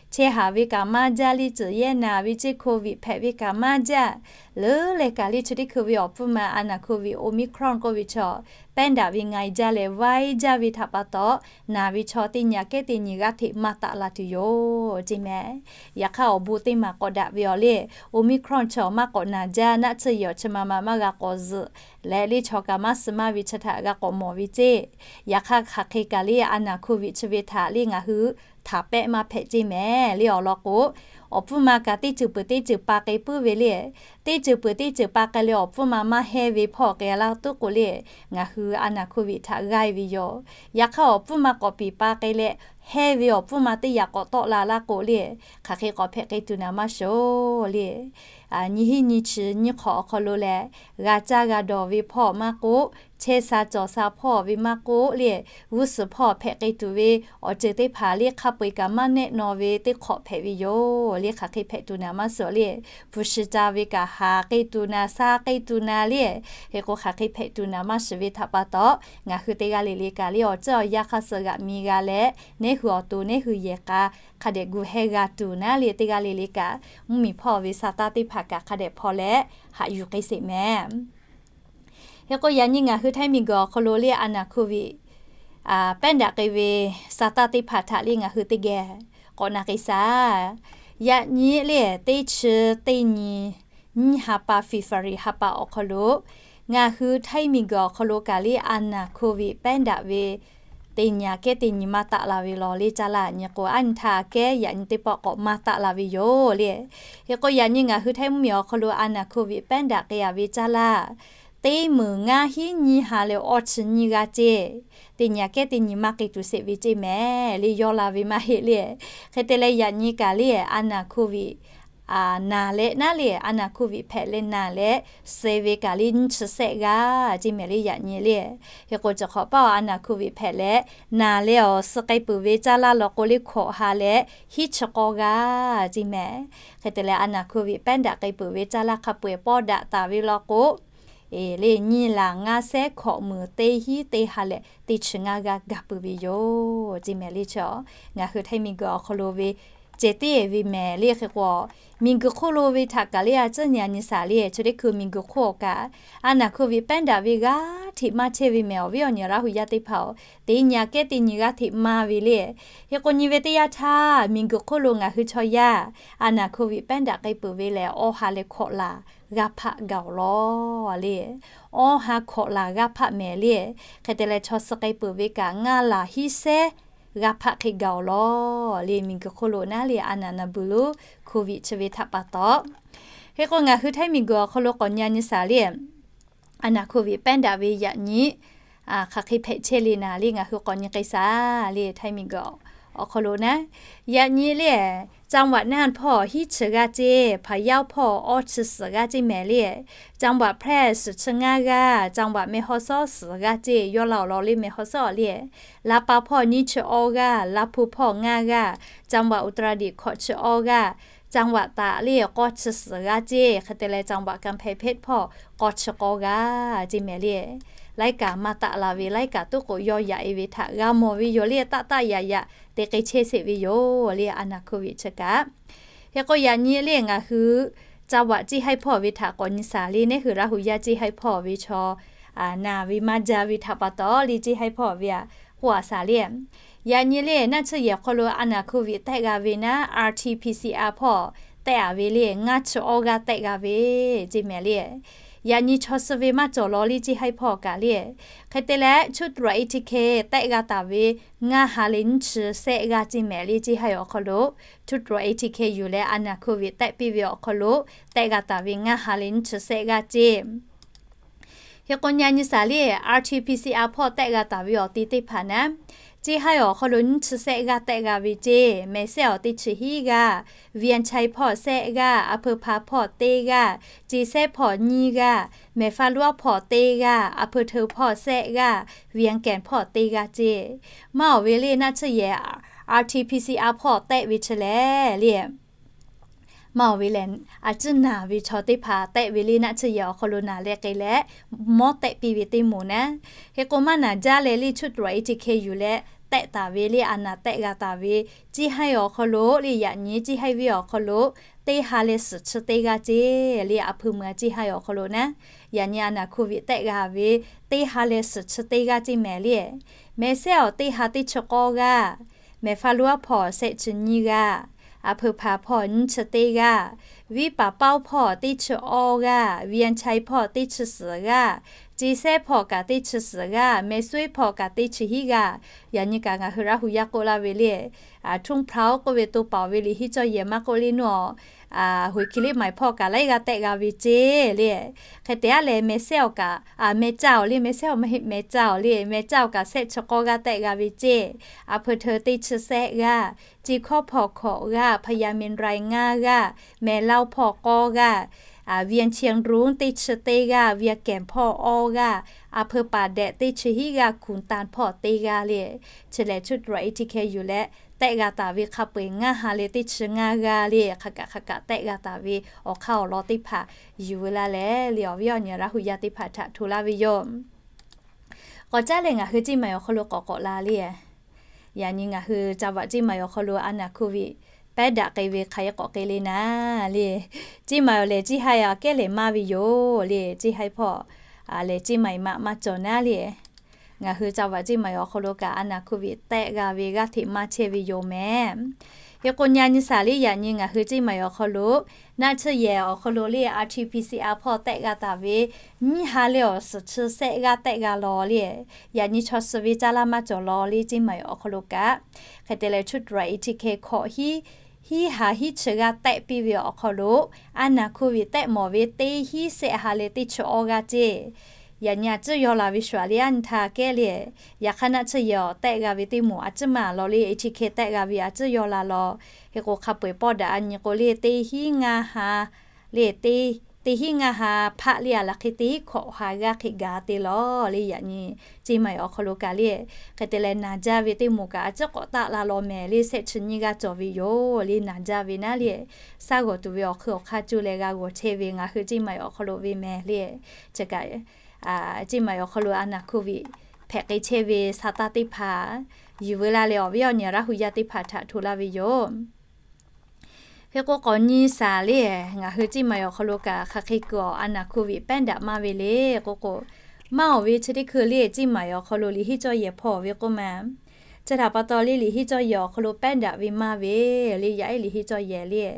Chehˇ haˍ ve kaꞈ maˇ jaˇ le, tcuhˬ yehˇ naˍ ve ceˇ, โควิด hpehꞈ ve kaꞈ maˇ jaˇ. Leuˉ leh kaꞈ le chi teˇ hkui ve awˬ pfuhˇ ma a naˍ โควิด Omicron k'oˆ ve chaw แพนด้ามิก ve nga-e jaˇ leh vaiˇ jaˇ ve htaꞈ pa taw, naˬ ve chaw teˇ nyi aꞈ kehˉ teˇ nyi g'aˇ hteꞈ maˇ taˆ la tuˬ yoˬ ceˇ mehˍ. Yaꞈ hk'aˇ awˬ bon teˇ maˬ k'awꞈ daꞈ ve awˬ le, Omicron chaw maˇ k'awꞈ naˬ jaˇ, naˆ tsuhˇ yehˬ awˬ chi ma ma maˇ g'a k'awꞈ zuhꞈ leh le chaw kaꞈ maˇ suh maˇ ve chi htaꞈ g'a k'awꞈ mawˬ ve ceˇ. Yaꞈ hk'aˇ hk'aˬ hk'e kaꞈ le a naˍ โควิด chi ve htaꞈ le ngaˬ hui htaꞈ pehˆ maˇ hpehꞈ ceˇ mehˍ le awˬ lawn k'o, awˬ pfuhˇ ma kaꞈ teˇ ceuˬ peuˬ teˇ ceuˬ pa k'ai puiˉ ve le. Teˇ ceuˬ peuˬ teˇ ceuˬ pa k'ai leh awˬ pfuhˇ ma maˇ hehnˇ ve hpawˇ k'ai laˇ tuˉ k'o le, ngaˬ hui a naˍ โควิด htaꞈ g'aˇ-e ve yoˬ. Yaꞈ hk'aˇ awˬ pfuhˇ ma k'awꞈ piˍ pa k'ai leh hehnˇ ve awˬ pfuhˇ ma teˇ yaꞈ k'awꞈ tawˆ la laˇ k'o le, hk'aˬ hk'e k'awꞈ hpehꞈ k'ai tuˬ naˍ maˇ shoˍ le. Nyiˇ hinˉ nyiˇ chi nyiˇ hk'awꞈ awˬ hk'aw lo lehˬ, g'a caˇ g'a dawˬ ve hpawˇ maˇ k'oˆ, chehˇ sha cawˬ sha hpawˇ ve maˇ k'oˆ le, g'uˇ suhˍ hpawˇ hpehꞈ k'ai tuˬ ve awˬ ceuˬ teˇ hpaˍ le hk'a peu-eˬ kaꞈ maˇ nehˆ naw ve teˇ hk'awꞈ hpehꞈ ve yoˬ le. Hk'aˬ hk'e hpehꞈ tuˬ naˍ maˇ shoˍ le. Bvuhˬ shiˍ ca ve kaꞈ haˍ k'ai tuˬ naˍ, sha k'ai tuˬ naˍ le. Hk'e k'o hk'aˬ hk'e hpehꞈ tuˬ naˍ maˇ shiˍ ve htaꞈ pa taw, ngaˬ hui teˇ g'aˇ le le kaꞈ le awˬ ceuˬ awˬ yanˇ hk'aˇ suh g'aꞈ mi g'a leh, neˇ hui awˬ to neˇ hui yehˬ k'a hk'a dehꞈ gu heh g'a tuˬ naˉ le, teˇ g'aˇ le le kaꞈ mvuhˇmiˬ hpawˇ ve sa taˇ teˇ hpaˍ kaꞈ hk'a dehꞈ hpaw leh haꞈ yuˬ k'ai sheˍ mehˍ. Hk'e k'o yaꞈ nyi ngaˬ hui Htaiˇ miˬguiˬ awˬ hk'aw lo le a naˍ โควิด pehˉ daꞈ k'ai ve sa taˇ teˇ hpaˍ htaꞈ le ngaˬ hui teˇ geh k'awꞈ na k'ai shaˍ. Yaꞈ nyi le teˇ chi teˇ nyi nyiˇ ha pa February ha pa awˬ hk'aw lo ngaˬ hui Htaiˇ miˬguiˬ awˬ hk'aw lo kaꞈ le a naˍ โควิด pehˉ daꞈ ve teˇ nyi aꞈ kehˉ teˇ nyi maˇ taˆ la ve law le caˇ laˇ nyi k'o, aˉ nyi htaˇ aꞈ kehˉ yaꞈ nyi teˇ pawˆ k'awꞈ maˇ taˆ la ve yoˬ le. Hk'e k'o yaꞈ nyi ngaˬ hui Htaiˇ mvuhˇmiˬ awˬ hk'aw lo a naˍ โควิด pehˉ daꞈ k'ai-a ve caˇ laˇ teˇ meunˍ ngaˇ hinˉ nyiˇ ha leh awˇ chi nyiˇ g'aˇ ceˇ, teˇ nyi aꞈ kehˉ teˇ nyi maˇ k'ai tuˬ sheˍ ve ceˇ mehˍ le, yawˇ la ve maˇ heˆ le. Hk'e te leh yaꞈ nyi kaꞈ le a naˍ โควิด naˬ leh naˉ le a naˍ โควิด hpehꞈ leh naˬ leh suh ve kaꞈ le nyiˇ chi sehˆ g'aˇ ceˇ mehˍ le yaꞈ nyi le. Hk'e k'o chi hk'awꞈ paˇ a naˍ โควิด hpehꞈ leh naˬ leh awˬ suh k'ai peuˬ ve caˇ laˇ law k'o le hkawꞈ ha leh hiˉ chi k'awˇ g'aˇ ceˇ mehˍ. Hk'e te leh a naˍ โควิด pehˉ daꞈ k'ai peuˬ ve caˇ laˇ hk'a peu-eˬ pawˇ daꞈ taˍ ve law k'o, le nyiˇ laˬ ngaˇ sehˉ hkawꞈ meunˍ teˇ hinˉ teˇ ha leh teˇ chi ngaˇ g'aˇ gaˬ peuˬ ve yoˬ ceˇ mehˍ le. Chi ngaˬ hui Htaiˇ miˬguiˬ awˬ hk'aw lo ve ceh teˇ ve mehˍ le. Hk'e k'o miˬguiˬ hk'oˆ lo ve htaꞈ kaꞈ le a tcuhˉ nyi a nyi shaˍ le, chi teˇ hkui miˬguiˬ hk'oˆ awˬ kaꞈ a naˍ โควิด pehˉ daꞈ ve g'aˇ hteꞈ maˇ chehˇ ve mehˍ. Awˬ viˉ awˬ nyi Laˇ hu yaˇ teˇ hpaˍ-oˬ, teˇ nyi aꞈ kehˉ teˇ nyi g'aˇ hteꞈ maˇ ve le. Hk'e k'o nyi ve teˇ yanˇ htaˇ miˬguiˬ hk'oˆ lo ngaˬ hui chaw yaˇ a naˍ โควิด pehˉ daꞈ k'ai peuˬ ve lehˬ awˇ ha leh hkawꞈ laˬ g'aˇ hpaˆ gaˬ-oˬ law le. Awˇ ha hkawꞈ laˬ g'aˇ hpaˆ mehˍ le. Hk'e te leh chaw suh k'ai peuˬ ve kaꞈ ngaˇ laˬ hiˉ sehˉ g'aˇ hpaˆ hk'e gaˬ-oˬ law le. Miˬguiˬ hk'oˆ lo naˉ le a naˍ naˍ buˬ lo โควิด chi ve htaꞈ pa taw, hk'e k'o ngaˬ hui Htaiˇ miˬguiˬ awˬ hk'aw lo k'awꞈ nyi a nyi shaˍ le a naˍ โควิด pehˉ daꞈ ve yaꞈ nyi hk'aˬ hk'e hpehꞈ chehˇ le naˍ le ngaˬ hui k'awꞈ nyi k'ai shaˍ le. Htaiˇ miˬguiˬ awˬ hk'aw lo naˉ, yaꞈ nyi le จังหวัดน่าน hpawˇ hiˉ chi g'aˇ ceˇ, พะเยา hpawˇ awˇ chi suhˍ g'aˇ ceˇ mehˍ le. จังหวัดแพร่ suhˍ chi ngaˇ g'aˇ, จังหวัดแม่ฮ่องสอน suhˍ g'aˇ ceˇ, yawˇ la awˬ lawn le แม่ฮ่องสอน le. ลำปาง hpawˇ nyiˇ chi awˇ g'aˇ, ลำพูน hpawˇ ngaˇ g'aˇ, จังหวัดอุตรดิตถ์ hkawꞈ chi awˇ g'aˇ, จังหวัดตาก le k'awˇ chi suhˍ g'aˇ ceˇ. Hk'e te leh จังหวัดกำแพงเพชร hpawˇ k'awˇ chi k'awˇ g'aˇ ceˇ mehˍ le. Laiˉ kaꞈ maˇ taˆ la ve, laiˉ kaꞈ tuˉ k'oꞈ yawˇ yaꞈ-e ve htaꞈ g'a mawˬ ve yoˬ le. Taˆ taˆ yaꞈ yaꞈ te k'ai chehˇ sheˍ ve yoˬ le a naˍ โควิด chi kaꞈ. Hk'e k'o yaꞈ nyi le ngaˬ hui จังหวัด ceˇ haiˇ hpawˇ ve htaꞈ k'awꞈ nyi shaˍ le. Neˇ hui Laˇ hu yaˇ ceˇ haiˇ hpawˇ ve chaw naˬ ve maˇ ja ve htaꞈ pa taw le ceˇ haiˇ hpawˇ ve aꞈ k'oˆ a shaˍ le. Yaꞈ nyi le naˆ tsuhˇ yehˬ hk'aw lo a naˍ โควิด tehˆ g'a ve naˉ, RT-PCR hpawˇ tehˆ a ve le ngaˇ chi awˇ g'aˇ tehˆ g'a ve ceˇ mehˍ le. Yaꞈ nyi chaw suh ve maˇ cawˬ law le ceˇ haiˇ hpawˇ kaꞈ le. Hk'e te leh ชุดตรวจ เอทีเค tehˆ g'a taˍ ve ngaˇ ha leh nyiˇ chi sehˆ g'aˇ ceˇ mehˍ le ceˇ haiˇ awˬ hk'aw lo. ชุดตรวจ เอทีเค yuˬ leh a naˍ โควิด tehˆ piˇ ve awˬ hk'aw lo tehˆ g'a taˍ ve ngaˇ ha leh nyiˇ chi sehˆ g'aˇ ceˇ. Hk'e k'o nyi a nyi shaˍ le RT-PCR hpawˇ tehˆ g'a taˍ ve awˬ ti teˇ hpaˍ naˉ, ceˇ haiˇ awˬ hk'aw lo nyiˇ chi sehˆ g'aˇ tehˆ g'a ve ceˇ. Mehˍ sehˆ awˬ teˇ chi hiˉ g'aˇ, Vientiane hpawˇ sehˆ g'aˇ, อำเภอพาน hpawˇ teˇ g'aˇ, ceˇ sehˆ hpawˇ nyiˇ g'aˇ, Mehˍ faˇ luˉ awˉ hpawˇ teˇ g'aˇ, อำเภอเทิง hpawˇ sehˆ g'aˇ, Vientiane hpawˇ teˇ g'aˇ ceˇ. Maˇ awˬ ve le naˆ tsuhˇ yehˬ RT-PCR hpawˇ tehˆ ve chi lehˬ le Maˇ oˬ ve lehˬ, a ciˉ naˬ ve chaw teˇ hpaˍ tehˆ ve le naˆ tsuhˇ yehˬ awˬ hk'aw lo naˬ leh k'ai leh, mawˇ tehˆ piˇ ve teˇ moˍ naˉ. Hk'e k'o maˇ naˬ jaˇ leh le ชุดตรวจ เอทีเค yuˬ leh tehˆ taˍ ve le a naˬ tehˆ g'a taˍ ve, Ciˇ haiˇ awˬ hk'aw lo le yaꞈ nyi Ciˇ haiˇ venˇ awˬ hk'aw lo teˇ ha leh suhˍ chi teˇ g'aˇ ceˇ le a hpui mui a Ciˇ haiˇ awˬ hk'aw lo naˉ. Yaꞈ nyi a naˬ COVID tehˆ g'a ve teˇ ha leh suhˍ chi teˇ g'aˇ ceˇ mehˍ le. Mehˍ sehˉ awˬ teˇ ha teˇ chi k'awˇ g'aˇ, mehˍ hpa lo aˉ hpawˇ shehˆ chi nyiˇ g'aˇ, a hpui hpaˍ hpawˇ nyiˇ chi teˇ g'aˇ, Viˉ paˍ paoˇ hpawˇ teˇ chi awˇ g'aˇ, Vian chai hpawˇ teˇ chi suhˍ g'aˇ, Ceˇ sehˉ hpawˇ kaꞈ teˇ chi suhˍ g'aˇ, Mehˍ sueˉ hpawˇ kaꞈ teˇ chi hiˉ g'aˇ. Yaꞈ nyi kaꞈ ngaˬ hui Laˇ hu yaˇ k'oˆ laˇ ve le, ทุ่งพร้าว k'oˆ ve to paˍ ve liꞈ hiˉ cawˇ yehˬ maˇ k'oˆ le naˉ, Huiˍ kiˍ liˇ maiˍ hpawˇ kaꞈ laiˉ g'aˇ tehˆ g'a ve ceˇ le. Hk'e te aˉ leh mehˍ sehˉ awˬ kaꞈ, mehˍ caˇ awˬ le, mehˍ sehˉ awˬ maˇ heˆ, mehˍ caˇ awˬ le, mehˍ caˇ awˬ kaꞈ shehˆ chi k'awˇ g'aˇ tehˆ g'a ve ceˇ. A hpui hteu teˇ chi shehˆ g'aˇ, Ceˇ hkawˇ hpawˇ hkawꞈ g'aˇ, Hpaˍ yaˍ miˬ raiˍ ngaˇ g'aˇ, mehˍ laˇ hpawˇ k'awˇ g'aˇ, Vian chai run teˇ chi teˇ g'aˇ, Vian kehˬ hpawˇ awˇ g'aˇ, a hpui paˍ dehꞈ teˇ chi hiˉ g'aˇ, Hkunˍ tan hpawˇ teˇ g'aˇ le. Chi lehˬ ชุดตรวจ เอทีเค yuˬ leh tehˆ g'a taˍ ve hk'a peu-eˬ ngaˇ ha leh teˇ chi ngaˇ g'aˇ le. Hk'a kaꞈ hk'a kaꞈ tehˆ g'a taˍ ve awˬ hk'aˇ awˬ lawn teˇ hpaˍ yuˬ veu laˇ leh le awˬ viˉ awˬ nyi Laˇ hu yaˇ teˇ hpaˍ htaꞈ hto laˇ ve yoˬ. K'awꞈ caˉ leh ngaˬ hui Ciˇ maiˍ awˬ hk'aw lo k'awꞈ k'awꞈ la le. Yaꞈ nyi ngaˬ hui ca vaꞈ Ciˇ maiˍ awˬ hk'aw lo a naˬ COVID pehˉ daꞈ k'ai ve hk'aˬ hk'e k'awꞈ k'ai le naˉ le. Ciˇ maiˍ awˬ lehˬ Ciˇ haiˇ aꞈ kehˉ lehˬ maˇ ve yoˬ le. Ciˇ haiˇ hpawˇ lehˬ Ciˇ maiˍ maꞈ maˇ cawˬ naˉ le. Ngaˬ hui ca vaꞈ Ciˇ maiˍ awˬ hk'aw lo kaꞈ a naˬ COVID tehˆ g'a ve g'aˇ hteꞈ maˇ chehˇ ve yoˬ mehˍ. Hk'e k'o nyi nyi shaˍ le yaꞈ nyi ngaˬ hui Ciˇ maiˍ awˬ hk'aw lo naˆ tsuhˇ yehˬ awˬ hk'aw lo le RT-PCR hpawˇ tehˆ g'a taˍ ve nyiˇ ha leh awˬ suhˍ chi shehˆ g'aˇ tehˆ g'a law le. Yaꞈ nyi chaw suh ve caˇ laˇ maˇ cawˬ law le Ciˇ maiˍ awˬ hk'aw lo kaꞈ. Hk'e te leh ชุดตรวจ เอทีเค hkawꞈ hiˉ hiˉ ha hiˉ chi g'aˇ tehˆ piˇ ve awˬ hk'aw lo a naˬ COVID tehˆ mawˬ ve teˇ hiˉ shehˆ ha leh teˇ chi awˇ g'aˇ ceˇ. Yaꞈ nyi a ciˉ yaw la ve shuˍ le a nyi htaˇ kehˉ le. Yaꞈ hk'aˇ naˆ tsuhˇ yehˬ awˬ tehˆ g'a ve teˇ moˍ a ciˉ maˬ law le RT-PCR tehˆ g'a ve a ciˉ yaw la law. Hk'e k'o hk'a peu-eˬ pawˆ daꞈ a nyi k'o le teˇ hiˉ ngaˇ ha le, teˇ hiˉ ngaˇ ha hpaˆ le a laˬ hk'e teˇ hiˉ hkawꞈ ha g'aˇ hk'e gaˬ te law le. Yaꞈ nyi Ciˇ maiˍ awˬ hk'aw lo kaꞈ le. Hk'e te leh naˬ jaˇ ve teˇ moˍ kaꞈ a ciˉ k'awꞈ taˆ la law mehˍ le shehˆ chi nyiˇ g'aˇ cawˬ ve yoˬ le naˬ jaˇ ve naˉ le. Shaˉ g'awˬ tuˬ ve awˬ hk'ui awˬ hk'aˇ cuˇ leh g'a g'awˬ chehˇ ve ngaˬ hui Ciˇ maiˍ awˬ hk'aw lo ve mehˍ le. Chi kaꞈ Ciˇ maiˍ awˬ hk'aw lo a naˬ COVID hpehꞈ k'ai chehˇ ve sa taˇ teˇ hpaˍ yuˬ veu la leh awˬ viˉ awˬ nyi Laˇ hu yaˇ teˇ hpaˍ htaꞈ hto laˇ ve yoˬ. Hk'e k'o k'awꞈ nyi shaˍ le, ngaˬ hui Ciˇ maiˍ awˬ hk'aw lo kaꞈ hk'aˬ hk'e kuiˬ awˬ a naˬ COVID pehˉ daꞈ maˇ ve le k'oˆ k'o, maˇ oˬ ve chi teˇ hkui le Ciˇ maiˍ awˬ hk'aw lo liꞈ hiˉ cawˇ yehˬ hpawˇ ve k'oˆ ma. Chi htaꞈ pa taw le liꞈ hiˉ cawˇ yehˬ awˬ hk'aw lo pehˉ daꞈ ve maˇ ve le yaˇ ehˉ liꞈ hiˉ cawˇ yehˬ le.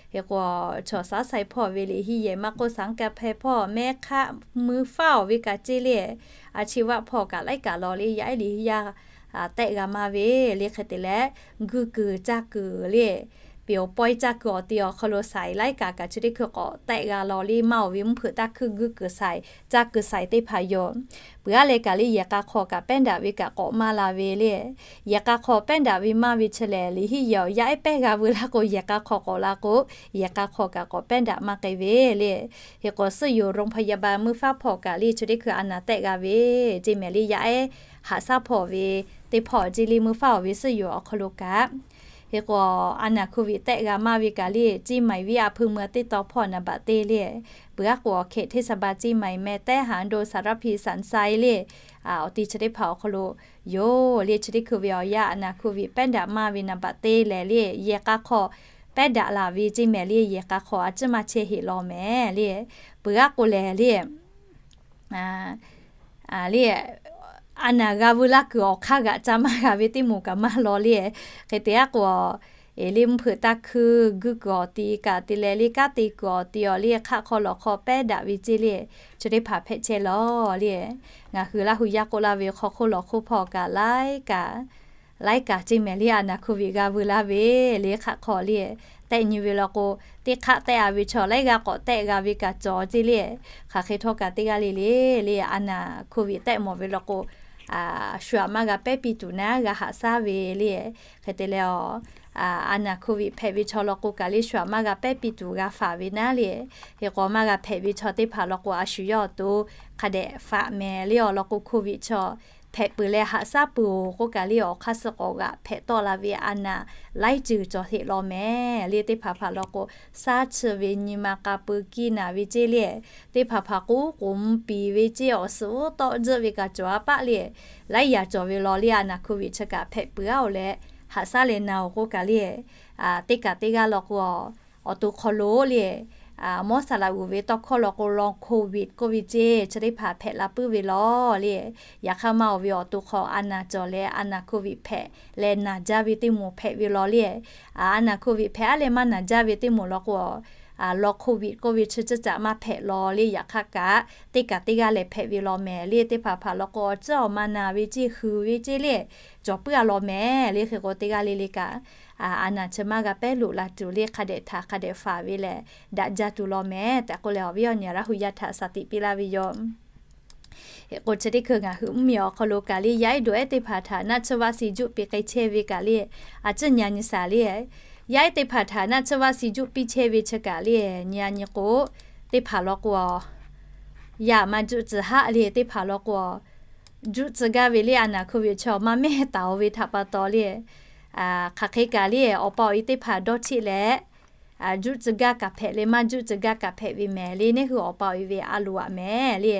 Hk'e k'o chaw saˉ sai hpawˇ ve liꞈ hiˉ yehˬ maˇ k'oˆ saˍ ka hpeh hpawˇ mehˉ hk'aˆ mui faˉ oˬ ve kaꞈ ceˇ le. A chi vaˆ hpawˇ kaꞈ laiˉ kaꞈ law le yaˇ ehˉ liꞈ hiˉ yaˇ tehˆ g'a maˇ ve le hk'e te leh, guˇ kuiˬ caˇ kuiˬ le, peˬ awˬ pawehˇ caˇ kuiˬ awˬ ti awˬ hk'aw lo shaiˍ laiˉ kaꞈ kaꞈ chi teˇ hkui k'awꞈ tehˆ g'a law le maˇ oˬ ve mvuhˇ hpeuꞈ taˇ hkuiˇ guˇ kuiˬ shaiˍ caˇ kuiˬ shaiˍ teˇ hpaˍ yoˬ. Peuˬ aˉ leh kaꞈ le yehˬ k'a hk'aw kaꞈ pehˉ daꞈ ve kaꞈ k'awꞈ maˇ la ve le. Yehˬ k'a hk'aw pehˉ daꞈ ve maˇ ve chi lehˬ liꞈ hiˉ yehˬ awˬ yaˇ ehˉ pehˉ g'a veu laˇ k'o yehˬ k'a hk'aw k'awꞈ la k'o, yehˬ k'a hk'aw kaꞈ k'awꞈ pehˉ daꞈ maˇ k'ai ve le. Hk'e k'o suhˆ yoˬ โรงพยาบาล meuˇ faˉ hpawˇ kaꞈ le chi teˇ hkui a naˬ tehˆ g'a ve ceˇ mehˍ le yaˇ ehˉ haꞈ shaˉ hpawˇ ve teˇ hpawˇ ceˇ le meuˇ faˉ oˬ ve suhˆ yoˬ awˬ hk'aw lo kaꞈ. Hk'e k'o a naˬ COVID tehˆ g'a maˇ ve kaꞈ le Ciˇ maiˍ viˉ a hpui mui a teˇ taw hpawˇ naˍ baꞈ te le. Peuˬ aˉ k'o awˬ hk'e เทศบาล Ciˇ maiˍ meh tehˉ หาดโด สารพี สันทราย le awˬ ti chi teˇ hpaˍ awˬ hk'aw lo yoˬ le chi teˇ hkui ve awˬ yaˇ a naˬ COVID pehˉ daꞈ maˇ ve naˍ baꞈ te lehˬ le yehˬ k'a hk'aw pehˉ daꞈ laˬ ve ceˇ mehˍ le yehˬ k'a hk'aw a ciˉ maˇ chehˇ heˆ law mehˍ le. Peuˬ aˉ k'o lehˬ le le a naˬ g'a veu laˇ kuiˬ awˬ hk'aˇ g'aꞈ ca maˇ g'a ve teˇ moˍ kaꞈ maˇ law le. Hk'e te aˉ k'o, eˬ le mvuhˇ hpeuꞈ taˇ hkuiˇ guˇ kuiˬ awˬ ti kaꞈ te leh le kanˉ te kuiˬ awˬ ti awˬ le hk'aˆ hk'aw lawˬ hk'aw pehˉ daꞈ ve ceˇ le. Chi teˇ hpaˍ hpehꞈ chehˇ law le. Ngaˬ hui Laˇ hu yaˇ k'oˆ laˇ ve hk'aw hk'oˆ lawˬ hk'oˆ hpawˇ kaꞈ laiˉ kaꞈ laiˉ kaꞈ ceˇ mehˍ le a naˬ COVID g'a veu laˇ ve le hk'aˆ hk'aw le tehˆ nyi ve law k'o, teˇ hk'aˆ tehˆ a ve chaw laiˉ g'aˇ k'awꞈ tehˆ g'a ve kaꞈ cawˬ ceˇ le. Hk'aˬ hk'e htawˇ kaꞈ teˇ g'aˇ le le le a naˬ COVID tehˆ mawˬ ve law k'o, shu aꞈ maˇ g'a pehˉ piˇ tuˬ naˉ g'a haꞈ shaˉ ve le. Hk'e te leh a naˬ COVID hpehꞈ ve chaw law k'o kaꞈ le shu aꞈ maˇ g'a pehˉ piˇ tuˬ g'a faˍ ve naˉ le. Hk'e k'o maˇ g'a hpehꞈ ve chaw teˇ hpaˍ law k'o a shu yawˇ awˬ to hk'a dehꞈ faꞈ mehˍ le awˬ lawn k'o COVID chaw hpehꞈ peuˬ leh haꞈ shaˉ peuˬ-oˬ k'oˆ kaꞈ le, awˬ hk'aˇ suh k'awꞈ g'aꞈ hpehꞈ tawˆ la ve a naˍ laiˉ ceuˬ cawˬ heˆ law mehˍ le. Teˇ hpaˍ hpaˍ law k'o, shaˉ chi ve nyi ma k'a peu kiˇ naˍ ve ceˇ le, teˇ hpaˍ hpaˍ k'oˆ k'oˍ mvuh piˍ ve ceˇ, awˬ suhˍ uˉ tawˆ tzuhˆ ve kaꞈ cawˬ a paˆ le, laiˉ yaꞈ cawˬ ve law le. A naˍ hkoˍ viˆ chi kaꞈ hpehꞈ peuˬ-aˬ leh haꞈ shaˉ leh na-oˬ k'oˆ kaꞈ le, teˇ kaꞈ teˇ g'aˇ law k'o, awˬ to hk'aw lo le, mawˇ saˍ laꞈ uˍ ve tawˇ hkawˇ law k'o, long covid k'oˆ ve ceˇ, chi teˇ hpaˍ hpehꞈ la puiˉ ve law le. Yaꞈ hk'aˇ maˇ oˬ ve awˬ to hk'aw a naˍ cawˬ leh a naˍ hkoˍ viˆ hpehꞈ leh naˬ jaˇ ve teˇ moˍ hpehꞈ ve law le. A naˍ hkoˍ viˆ hpehꞈ aˉ leh maˇ naˬ jaˇ ve teˇ moˍ law k'o, long covid k'oˆ ve chi ceuˬ caꞈ maˇ hpehꞈ law le. Yaꞈ hk'aˇ kaꞈ teˇ kaꞈ teˇ g'aˇ lehˬ hpehꞈ ve law mehˍ le. Teˇ hpaˍ hpaˍ law k'o, awˬ ciˉ awˬ ma naˬ ve ceˇ, huiˍ ve ceˇ le, cawˬ puiˉ-a law mehˍ le. Hk'e k'o teˇ g'aˇ le le kaꞈ a naˍ chi maˇ g'a pehˉ loꞈ la tuˬ le, hk'a dehꞈ htaꞈ hk'a dehꞈ faˍ ve lehˬ daꞈ jaˇ tuˬ law mehˍ tehꞈ k'oˆ leh, awˬ viˉ awˬ nyi Laˇ hu yaˇ htaꞈ shaˍ tiꞈ piˇ laˇ ve yoˬ. Hk'e k'o chi teˇ hkui ngaˬ hui mvuhˇmiˬ awˬ hk'aw lo kaꞈ le, yaˇ ehˉ dawˬ ehˉ teˇ hpaˍ htaꞈ naˆ tsuhˇ vaˆ si juˆ piˇ k'ai chehˇ ve kaꞈ le, a ciˉ nyi a nyi shaˍ le, yaˇ ehˉ teˇ hpaˍ htaꞈ naˆ tsuhˇ vaˆ si juˆ piˇ chehˇ ve chi kaꞈ le, nyi a nyi k'o, teˇ hpaˍ law k'o, yaꞈ maˇ juˆ tcuh haˆ le. Teˇ hpaˍ law k'o, juˆ tcuh gaˇ ve le. A naˍ hkoˍ viˆ chi awˬ maˇ mehˇ taˍ-o ve htaꞈ pa taw le, hk'aˬ hk'e kaꞈ le, awˬ pa awˬ e teˇ hpaˍ dawˇ cheˆ leh, juˆ tcuh gaˇ kaꞈ hpehꞈ le, maˇ juˆ tcuh gaˇ kaꞈ hpehꞈ ve mehˍ le. Neˇ hui awˬ pa awˬ e ve a loˍ aꞈ mehˍ le.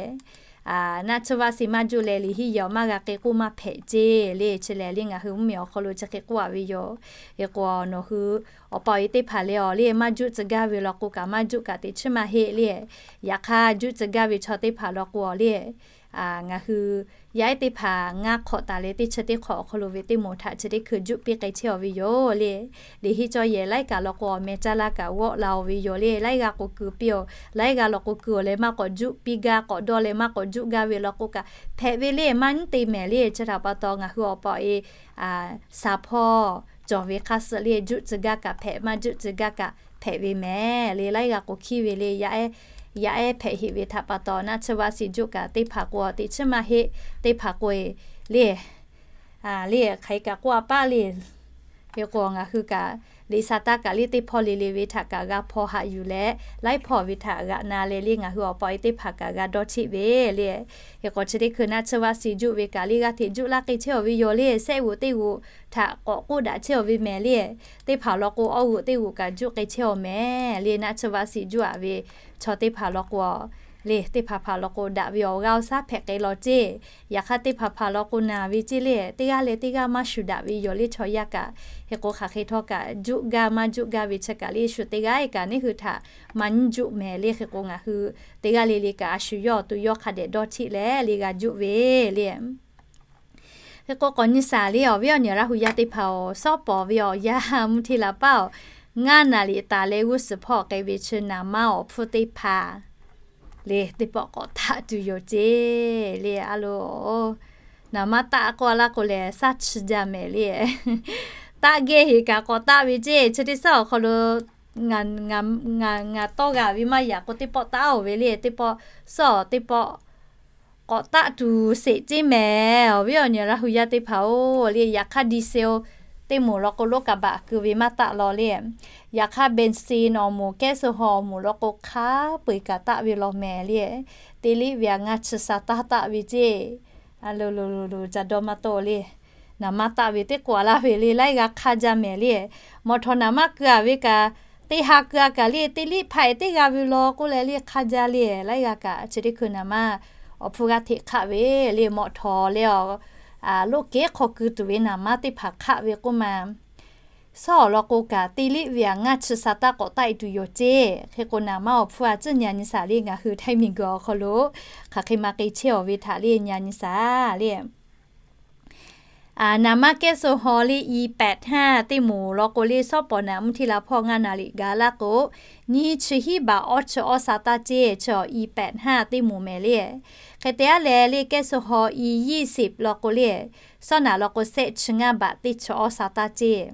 Naˆ tsuhˇ vaˆ si maˇ juˆ leh liꞈ hiˉ yehˬ awˬ maˇ g'a k'e k'oˆ maˇ hpehꞈ ceˇ le. Chi lehˬ le ngaˬ hui mvuhˇmiˬ awˬ hk'aw lo chi hk'e k'oˆ a ve yoˬ. Hk'e k'o nawˬ hui awˬ pa awˬ e teˇ hpaˍ le awˬ le maˇ juˆ tcuh gaˇ ve law k'o kaꞈ maˇ juˆ kaꞈ teꞈ chiˉ maˇ heˆ le. Yaꞈ hk'aˇ juˆ tcuh gaˇ ve chaw teˇ hpaˍ law k'o awˬ le, ngaˬ hui yaˇ ehˉ teˇ hpaˍ ngaˇ hk'awꞈ taˍ leh teˇ chi teˇ hk'awꞈ awˬ hk'aw lo ve teˇ moˍ htaꞈ chi teˇ hkui juˆ piˇ k'ai chehˇ-aw ve yoˬ le. Liꞈ hiˉ cawˇ yehˬ laiˉ kaꞈ law k'o awˬ meh caˇ laˇ kaꞈ g'awˆ la-o ve yoˬ le. Laiˉ g'aˇ k'o keu piˇ-oˬ, laiˉ g'aˇ law k'o keu-oˬ leh maˇ k'awꞈ juˆ piˇ gaˇ, k'awꞈ dawˇ leh maˇ k'awꞈ juˆ gaˇ ve law k'o kaꞈ hpehꞈ ve le. Maˇ nyiˉ te mehˍ le. Chi htaꞈ pa taw ngaˬ hui awˬ pa awˬ e shaˍ hpawˇ cawˬ ve hk'aˇ suh le, juˆ tcuh gaˇ kaꞈ hpehꞈ, maˇ juˆ tcuh gaˇ kaꞈ hpehꞈ ve mehˍ le. Laiˉ g'aˇ k'o hkiˇ ve le. Yaˇ ehˉ hpehꞈ heˆ ve htaꞈ pa taw naˆ tsuhˇ vaˆ si juˆ kaꞈ teˇ hpaˍ k'o teꞈ chiˉ maˇ heˆ. Teˇ hpaˍ k'o le, le hk'aˬ hk'e kaꞈ k'oˆ a paˆ le. Hk'e k'o ngaˬ hui kaꞈ liꞈ sa taˇ kaꞈ le teˇ hpawˇ le le ve htaꞈ kaꞈ g'a hpaw haꞈ yuˬ leh, laiˉ hpawˇ ve htaꞈ g'aꞈ na leh le ngaˬ hui awˬ pa awˬ e teˇ hpaˍ kaꞈ g'a dawˇ cheˆ ve le. Hk'e k'o chi teˇ hkui naˆ tsuhˇ vaˆ si juˆ ve kaꞈ le g'a hteꞈ juˆ laˇ k'ai chehˇ-aw ve yoˬ le. Sehˆ g'oꞈ teˇ g'oꞈ htaꞈ k'awꞈ k'oˆ daꞈ chehˇ-aw ve mehˍ le. Teˇ hpaˍ law k'o awˇ g'oꞈ teˇ g'oꞈ kaꞈ juˆ k'ai chehˇ-aw mehˍ le. Naˆ tsuhˇ vaˆ si juˆ aꞈ ve chaw teˇ hpaˍ law k'o le, teˇ hpaˍ hpaˍ law k'o daꞈ ve awˬ g'aˇ awˬ shaˉ hpehꞈ k'ai law ceˇ. Yaꞈ hk'aˇ teˇ hpaˍ hpaˍ law k'o naˬ ve ceˇ le, teˇ g'aˇ leh teˇ g'aˇ maˇ shuˍ daꞈ ve yoˬ le. Chaw yaˇ kaꞈ hk'e k'o hk'aˬ hk'e htawˇ kaꞈ juˆ gaˇ maˇ juˆ gaˇ ve chi kaꞈ le shu teˇ g'aˇ kaꞈ neˇ hui htaꞈ maˇ nyiˇ juˆ mehˍ le. Hk'e k'o ngaˬ hui teˇ g'aˇ le le kaꞈ a shu yawˇ awˬ to yawˇ hk'a dehꞈ dawˇ cheˆ leh le g'a juˆ ve le. Hk'e k'o k'awꞈ nyi shaˍ le, awˬ viˉ awˬ nyi Laˇ hu yaˇ teˇ hpaˍ-oˬ, shawˉ pawˍ ve awˬ yanˇ mvuhˇ hteˇ la paˉ-oˬ, ngaˇ naˍ riˍ taˍ leh g'uˇ suhˍ hpawˇ k'ai ve chi naˍ manˇ awˬ hpfuhˇ teˇ hpaˍ le teˇ pawˆ k'awꞈ taˆ tuˬ yoˬ ceˇ le. A lo, naˍ manˇ taˆ k'oˆ a laˇ k'o lehˬ shaˉ chi jaˇ mehˍ le. Taˆ geh heˍ kaꞈ k'awꞈ taˆ ve ceˇ. Chi teˇ shaˉ awˬ hk'aw lo ngaˬ tawˇ g'a ve maˇ yaꞈ k'o teˇ pawˆ taˆ-oˬ ve le. Teˇ pawˆ shaˉ teˇ pawˆ k'awꞈ taˆ tuˬ sheˍ ceˇ mehˍ. Awˬ viˉ awˬ nyi Laˇ hu yaˇ teˇ hpaˍ-oˬ le, yaꞈ hk'aˇ diesel teˇ moˍ law k'o loˉ kaꞈ baꞈ keu ve maˇ taˆ law le. Yaꞈ hk'aˇ benzene awˬ moˍ, gas awˬ hawˬ awˬ moˍ law k'o hk'a peu-eˬ kaꞈ taˆ ve law mehˍ le. Teˇ liˆ ve aꞈ ngaˇ chi sha taˇ taˆ ve ceˇ. A lo lo lo lo ca dawˇ maˇ tawˆ le. Naˍ manˇ taˆ ve teˇ k'o a laˇ ve le, laiˉ g'aˇ hk'aˇ jaˇ mehˍ le. Mawˬ htawˍ naˍ manˇ keu-a ve kaꞈ, teˇ ha keu-a kaꞈ le, teˇ liˆ hpaˆ-e teˇ g'a ve law k'oˆ leh le hk'aˇ jaˇ le. Laiˉ g'aˇ kaꞈ chi teˇ hkui naˍ manˇ awˬ hpfuhˇ g'aˇ hteꞈ hk'aˆ ve le. Mawˬ htawˍ leh awˬ loˉ kehˉ hk'aw keu tuˬ ve naˍ manˇ teˇ hpaˍ hk'aˆ ve k'oˆ ma. Shaˉ awˬ lawn k'o kaꞈ teˇ liˆ ve aꞈ ngaˇ chi sha taˇ k'awꞈ taˆ-e tuˬ yoˬ ceˇ. Hk'e k'o naˍ manˇ awˬ hpfuhˇ a ciˉ nyi a nyi shaˍ le. Ngaˬ hui Htaiˇ miˬguiˬ awˬ hk'aw lo hk'aˬ hk'e ma k'ai chehˇ-aw ve htaꞈ le nyi a nyi shaˍ le. Naˍ manˇ gas awˬ hawˬ le i pehꞈ htaˇ teˇ moˍ law k'o le, shawˉ pawˍ naˍ mvuhˇ hteˇ la hpawˇ ngaˇ naˍ riˍ gaˬ laˇ k'o, nyiˇ chi hiˉ baꞈ awˇ chi awˇ sha taˇ ceˇ. Chi i pehꞈ htaˇ teˇ moˍ mehˍ le. Hk'e te aˉ leh le gas awˬ hawˬ i yiˇ shiˍ law k'o le, shawˉ naˍ law k'o sehˆ chi ngaˇ baꞈ teˇ chi awˇ sha taˇ ceˇ.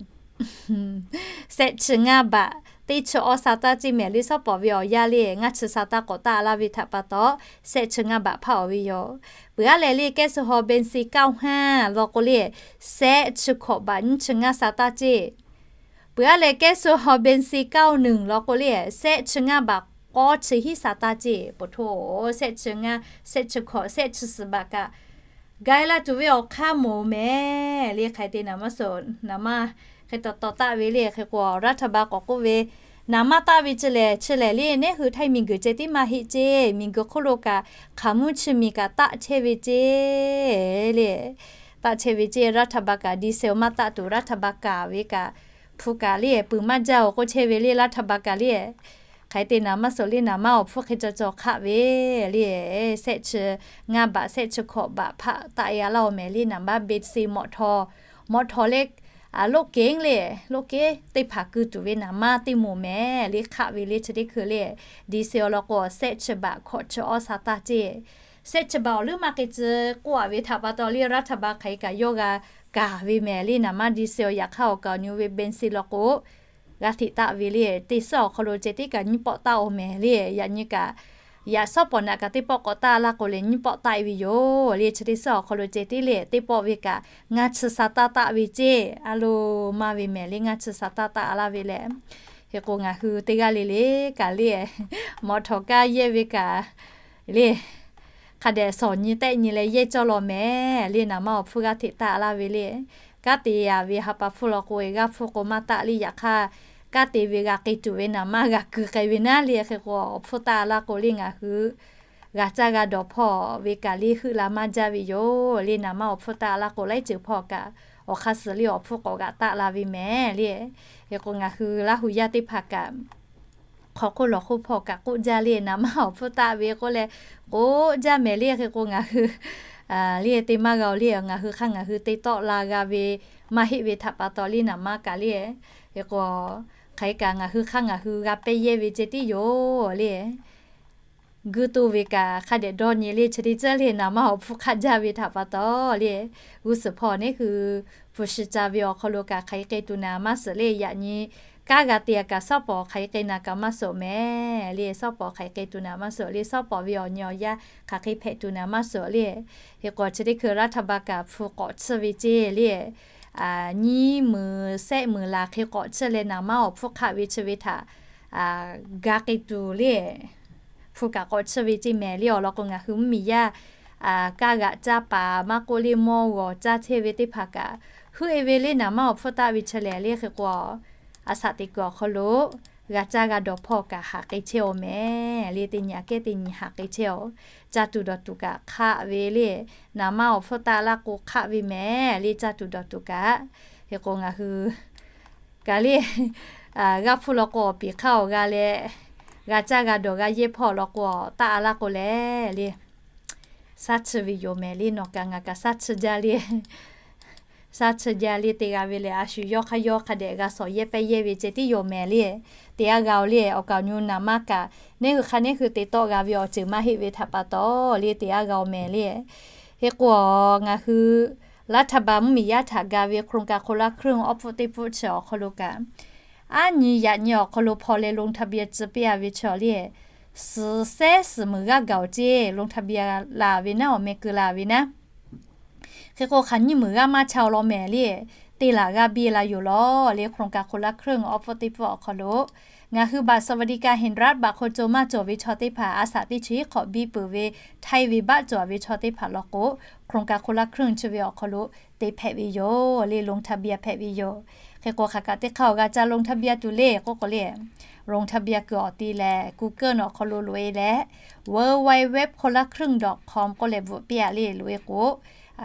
Sehˆ chi ngaˇ baꞈ teˇ chi awˇ sha taˇ ceˇ mehˍ le. Shawˉ pawˍ ve awˬ yanˇ le ngaˇ chi sha taˇ k'awꞈ taˆ laˇ ve htaꞈ pa taw, sehˆ chi ngaˇ baꞈ hpaˆ-aw ve yoˬ. Peuˬ aˉ leh le gas awˬ hawˬ benzene gas awˬ hawˬ ha law k'o le, sehˆ chi hkawꞈ baꞈ nyiˇ chi ngaˇ sha taˇ ceˇ. Peuˬ aˉ leh gas awˬ hawˬ benzene gas awˬ nuˬ law k'o le, sehˆ chi ngaˇ baꞈ k'awˇ chi hiˉ sha taˇ ceˇ. Poˬ htoˇ, sehˆ chi ngaˇ, sehˆ chi hkawꞈ, sehˆ chi suhˍ baꞈ kaꞈ Ga laˇ tuˬ ve awˬ hk'aˇ moˍ mehˍ le. Hk'aˬ hk'e te naˍ maˇ suhˍ naˍ maˇ hk'e taw taw taˆ ve le. Hk'e k'o, รัฐบาล k'awꞈ k'oˆ ve, naˍ maˇ taˆ ve chi lehˬ, chi lehˬ le, neˉ hui htaiˇ miˬguiˬ ceh tiˉ maˇ heˆ ceˇ. Miˬguiˬ hk'oˆ lo kaꞈ hk'aˬ mvuhˇ chi miˬ kaꞈ taˆ chehˇ ve ceˇ le. Taˆ chehˇ ve ceˇ. รัฐบาล kaꞈ ดีเซล maˇ taˆ tuˬ, รัฐบาล kaˍ ve kaꞈ hpu kaꞈ le, peuˬ maˇ jaˇ-oˬ k'oˆ chehˇ ve le. รัฐบาล kaꞈ le, hk'aˬ hk'e te naˍ maˇ suhˍ le, naˍ maˇ awˬ hpfuhˇ hk'e caw caw hk'aˆ ve le. Sehˆ chi ngaˇ baꞈ, sehˆ chi hkawꞈ baꞈ hpaˆ taˆ e a laˇ-oˬ mehˍ le. Naˍ maˇ เบนซิน มอเตอร์ มอเตอร์ le, รถเก๋ง le, รถเก๋ง teˇ hpaˍ keu tuˬ ve naˍ maˇ teˇ moˍ mehˍ le. Hk'aˆ ve le chi teˇ hkui le, ดีเซล law k'o, sehˆ chi baꞈ hkawꞈ chi awˇ sha taˇ ceˇ. Sehˆ chi baꞈ awˬ leuˉ maˇ k'e tcuh k'oˆ a ve htaꞈ pa taw le, รัฐบาล hk'aˬ hk'e kaꞈ yawˇ g'a kaˍ ve mehˍ le. Naˍ maˇ ดีเซล yaꞈ hk'aˇ awˬ kaˍ awˬ nyi ve เบนซิน law k'o, g'a hteꞈ taˆ ve le. Teˇ suhˉ awˬ hk'aw lo ceh tiˉ kaꞈ nyiˇ pawˆ taˆ-oˬ mehˍ le. Yaꞈ nyi kaꞈ, yaꞈ suhˉ pawˍ naꞈ kaꞈ teˇ pawˆ k'awꞈ taˆ laˇ k'o leh nyiˇ pawˆ taˆ e ve yoˬ le. Chi teˇ suhˉ awˬ hk'aw lo ceh tiˉ le, teˇ pawˆ ve kaꞈ ngaˇ chi sha taˇ taˆ ve ceˇ. A lo maˇ ve mehˍ le, ngaˇ chi sha taˇ taˆ laˇ ve le. Hk'e k'o, ngaˬ hui teˇ g'aˇ le le kaꞈ le, มอเตอร์ kaˇ yehˇ ve kaꞈ le, hk'a dehꞈ shawˍ nyi tehˆ nyi leh yehˇ cawˇ law mehˍ le. Naˍ maˇ awˬ hpfuhˇ g'aˇ hteꞈ taˆ laˇ ve le. Kanˉ te a ve ha pa hpfuhˇ law k'o, g'aˇ hpfuhˇ k'o maˇ taˆ le. Yaꞈ hk'aˇ, kanˉ te ve g'a k'ai tuˬ ve naˍ maˇ g'a keu k'ai ve naˉ le. Hk'e k'o, awˬ hpfuhˇ taˆ laˇ k'o le, ngaˬ hui g'a caˇ g'a dawˬ hpawˇ ve kaꞈ le heuˆ la maˇ jaˇ ve yoˬ le. Naˍ maˇ awˬ hpfuhˇ taˆ laˇ k'o, laiˉ ceuˬ hpawˇ kaꞈ awˬ hk'aˇ suhˍ le awˬ hpfuhˇ k'awꞈ g'aꞈ taˆ la ve mehˍ le. Hk'e k'o, ngaˬ hui Laˇ hu yaˇ teˇ hpaˍ kaꞈ hk'aw hk'oˆ lawˬ hk'oˆ hpawˇ kaꞈ k'oˆ jaˇ le, naˍ maˇ awˬ hpfuhˇ taˆ ve k'oˆ leh k'oˆ jaˇ mehˍ le. Hk'e k'o, ngaˬ hui le te maˇ g'a-oˬ le. Ngaˬ hui hk'aˇ ngaˬ hui te tawˆ la g'a ve maˇ heˆ ve htaꞈ pa taw le, naˍ maˇ kaꞈ le. Hk'e k'o, hk'aˬ hk'e kaꞈ ngaˬ hui hk'aˇ ngaˬ hui g'a pehˇ yehˇ ve ceh tiˉ yoˬ le. Guˇ to ve kaꞈ hk'a dehꞈ dawˇ nyi le, chi teˇ ceuˬ le naˍ maˇ awˬ hpfuhˇ hk'aˆ jaˇ ve htaꞈ pa taw le, g'uˇ suhˍ hpawˇ neˉ hui hpu shi ca ve awˬ hk'aw lo kaꞈ hk'aˬ hk'e k'ai tuˬ naˍ maˇ suhˍ le. Yaꞈ nyi kanˉ g'a te a kaꞈ, suhˉ pawˍ hk'aˬ hk'e k'ai naˍ kaꞈ maˇ suhˍ mehˍ le. Suhˉ pawˍ hk'aˬ hk'e k'ai tuˬ naˍ maˇ suhˍ le. Suhˉ pawˍ ve awˬ nyi awˬ yanˇ hk'aˬ hk'e hpehꞈ tuˬ naˍ maˇ suhˍ le. Hk'e k'o, chi teˇ hkui รัฐบาล kaꞈ hpu k'awꞈ tsuhˇ ve ceˇ le. Nyiˇ meunˍ sehˆ meunˍ laˬ hk'e k'awꞈ tsuhˇ leh naˍ maˇ awˬ hpfuhˇ hk'aˆ ve chi ve htaꞈ ga k'ai tuˬ le, hpu kaꞈ k'awꞈ tsuhˇ ve ceˇ mehˍ le. Awˬ lawn k'o, ngaˬ hui mvuhˇmiˬ yaˇ kanˉ g'aꞈ caˇ paˍ maˇ k'oˆ le, mawˇ g'awˬ caˇ chehˇ ve teˇ hpaˍ kaꞈ heuˆ e ve le, naˍ maˇ awˬ hpfuhˇ taˆ ve chi lehˬ le. Hk'e k'o, a shaꞈ teꞈ kuiˬ awˬ hk'aw lo g'a caˇ g'a dawˬ hpawˇ kaꞈ haꞈ k'ai chehˇ-oˬ mehˍ le. Teˇ nyi aꞈ kehˉ teˇ nyi haꞈ k'ai chehˇ-oˬ. Caˇ tuˬ dawˬ tuˬ kaꞈ hk'aˆ ve le, naˍ maˇ awˬ hpfuhˇ taˆ laˇ k'o hk'aˆ ve mehˍ le, caˇ tuˬ dawˬ tuˬ kaꞈ. Hk'e k'o, ngaˬ hui kaꞈ le, g'aˇ hpfuhˇ law k'o awˬ piˍ hk'aˇ awˬ g'a leh, g'a caˇ g'a dawˬ g'a yehˇ hpawˇ law k'o taˆ a laˇ k'o leh le, shaˉ chi ve yoˬ mehˍ le. Nawˬ kaꞈ ngaˬ kaꞈ shaˉ chi jaˇ le. Shaˉ chi jaˇ le. Te g'a ve lehˬ, a shu yawˇ hk'aˇ yawˇ hk'a dehꞈ g'a shawˍ yehˇ pehˇ yehˇ ve ceh tiˉ yoˬ mehˍ le. Te a g'a-oˬ le, awˬ kaˍ awˬ nyi naˍ maˇ kaꞈ, neˉ hui hk'aˇ neˉ hui te tawˆ g'a ve awˬ ceuˬ maˇ heˆ ve htaꞈ pa taw le, te a g'a-oˬ mehˍ le. Hk'e k'o, ngaˬ hui รัฐบาล mvuhˇmiˬ yaˇ htaꞈ ga ve โครงการคนละครึ่ง awˬ hpfuhˇ teˇ hpfuhˇ chi awˬ hk'aw lo kaꞈ, aˉ nyi yaꞈ nyi awˬ hk'aw lo hpaw leh ลงทะเบียน tcuh piˇ a ve chaw le, suhˍ sehˉ suhˍ meunˍ g'aˇ gaˬ-oˬ ceˇ. ลงทะเบียน la ve naˉ, awˬ meh keu la ve naˉ. Hk'e k'o, hk'aˬ nyiˇ meunˍ g'aˇ maˇ chaw law mehˍ le, te laˬ g'a biˇ la yoˬ law le. โครงการคนละครึ่ง awˬ hpfuhˇ teˇ hpfuhˇ awˬ hk'aw lo ngaˬ hui บัตรสวัสดิการแห่งรัฐ baꞈ hk'aw co maˇ cawˬ ve chaw teˇ hpaˍ a shaꞈ teˇ chi hk'awꞈ biˇ peuˬ ve, htaiˇ ve baˆ cawˬ ve chaw teˇ hpaˍ law k'o, โครงการคนละครึ่ง chi ve awˬ hk'aw lo te hpehꞈ ve yoˬ le, ลงทะเบียน hpehꞈ ve yoˬ. Hk'e k'o, hk'aˬ kaꞈ teˇ hk'aˇ awˬ g'a ca ลงทะเบียน tuˬ le k'oˆ k'o le, ลงทะเบียน kuiˬ awˬ ti leh Google awˬ hk'aw lo loꞈ e leh, เว็บไซต์ คนละครึ่ง ดอทคอม k'oˆ leh bvuhꞈ piˇ a le. Loꞈ e k'o,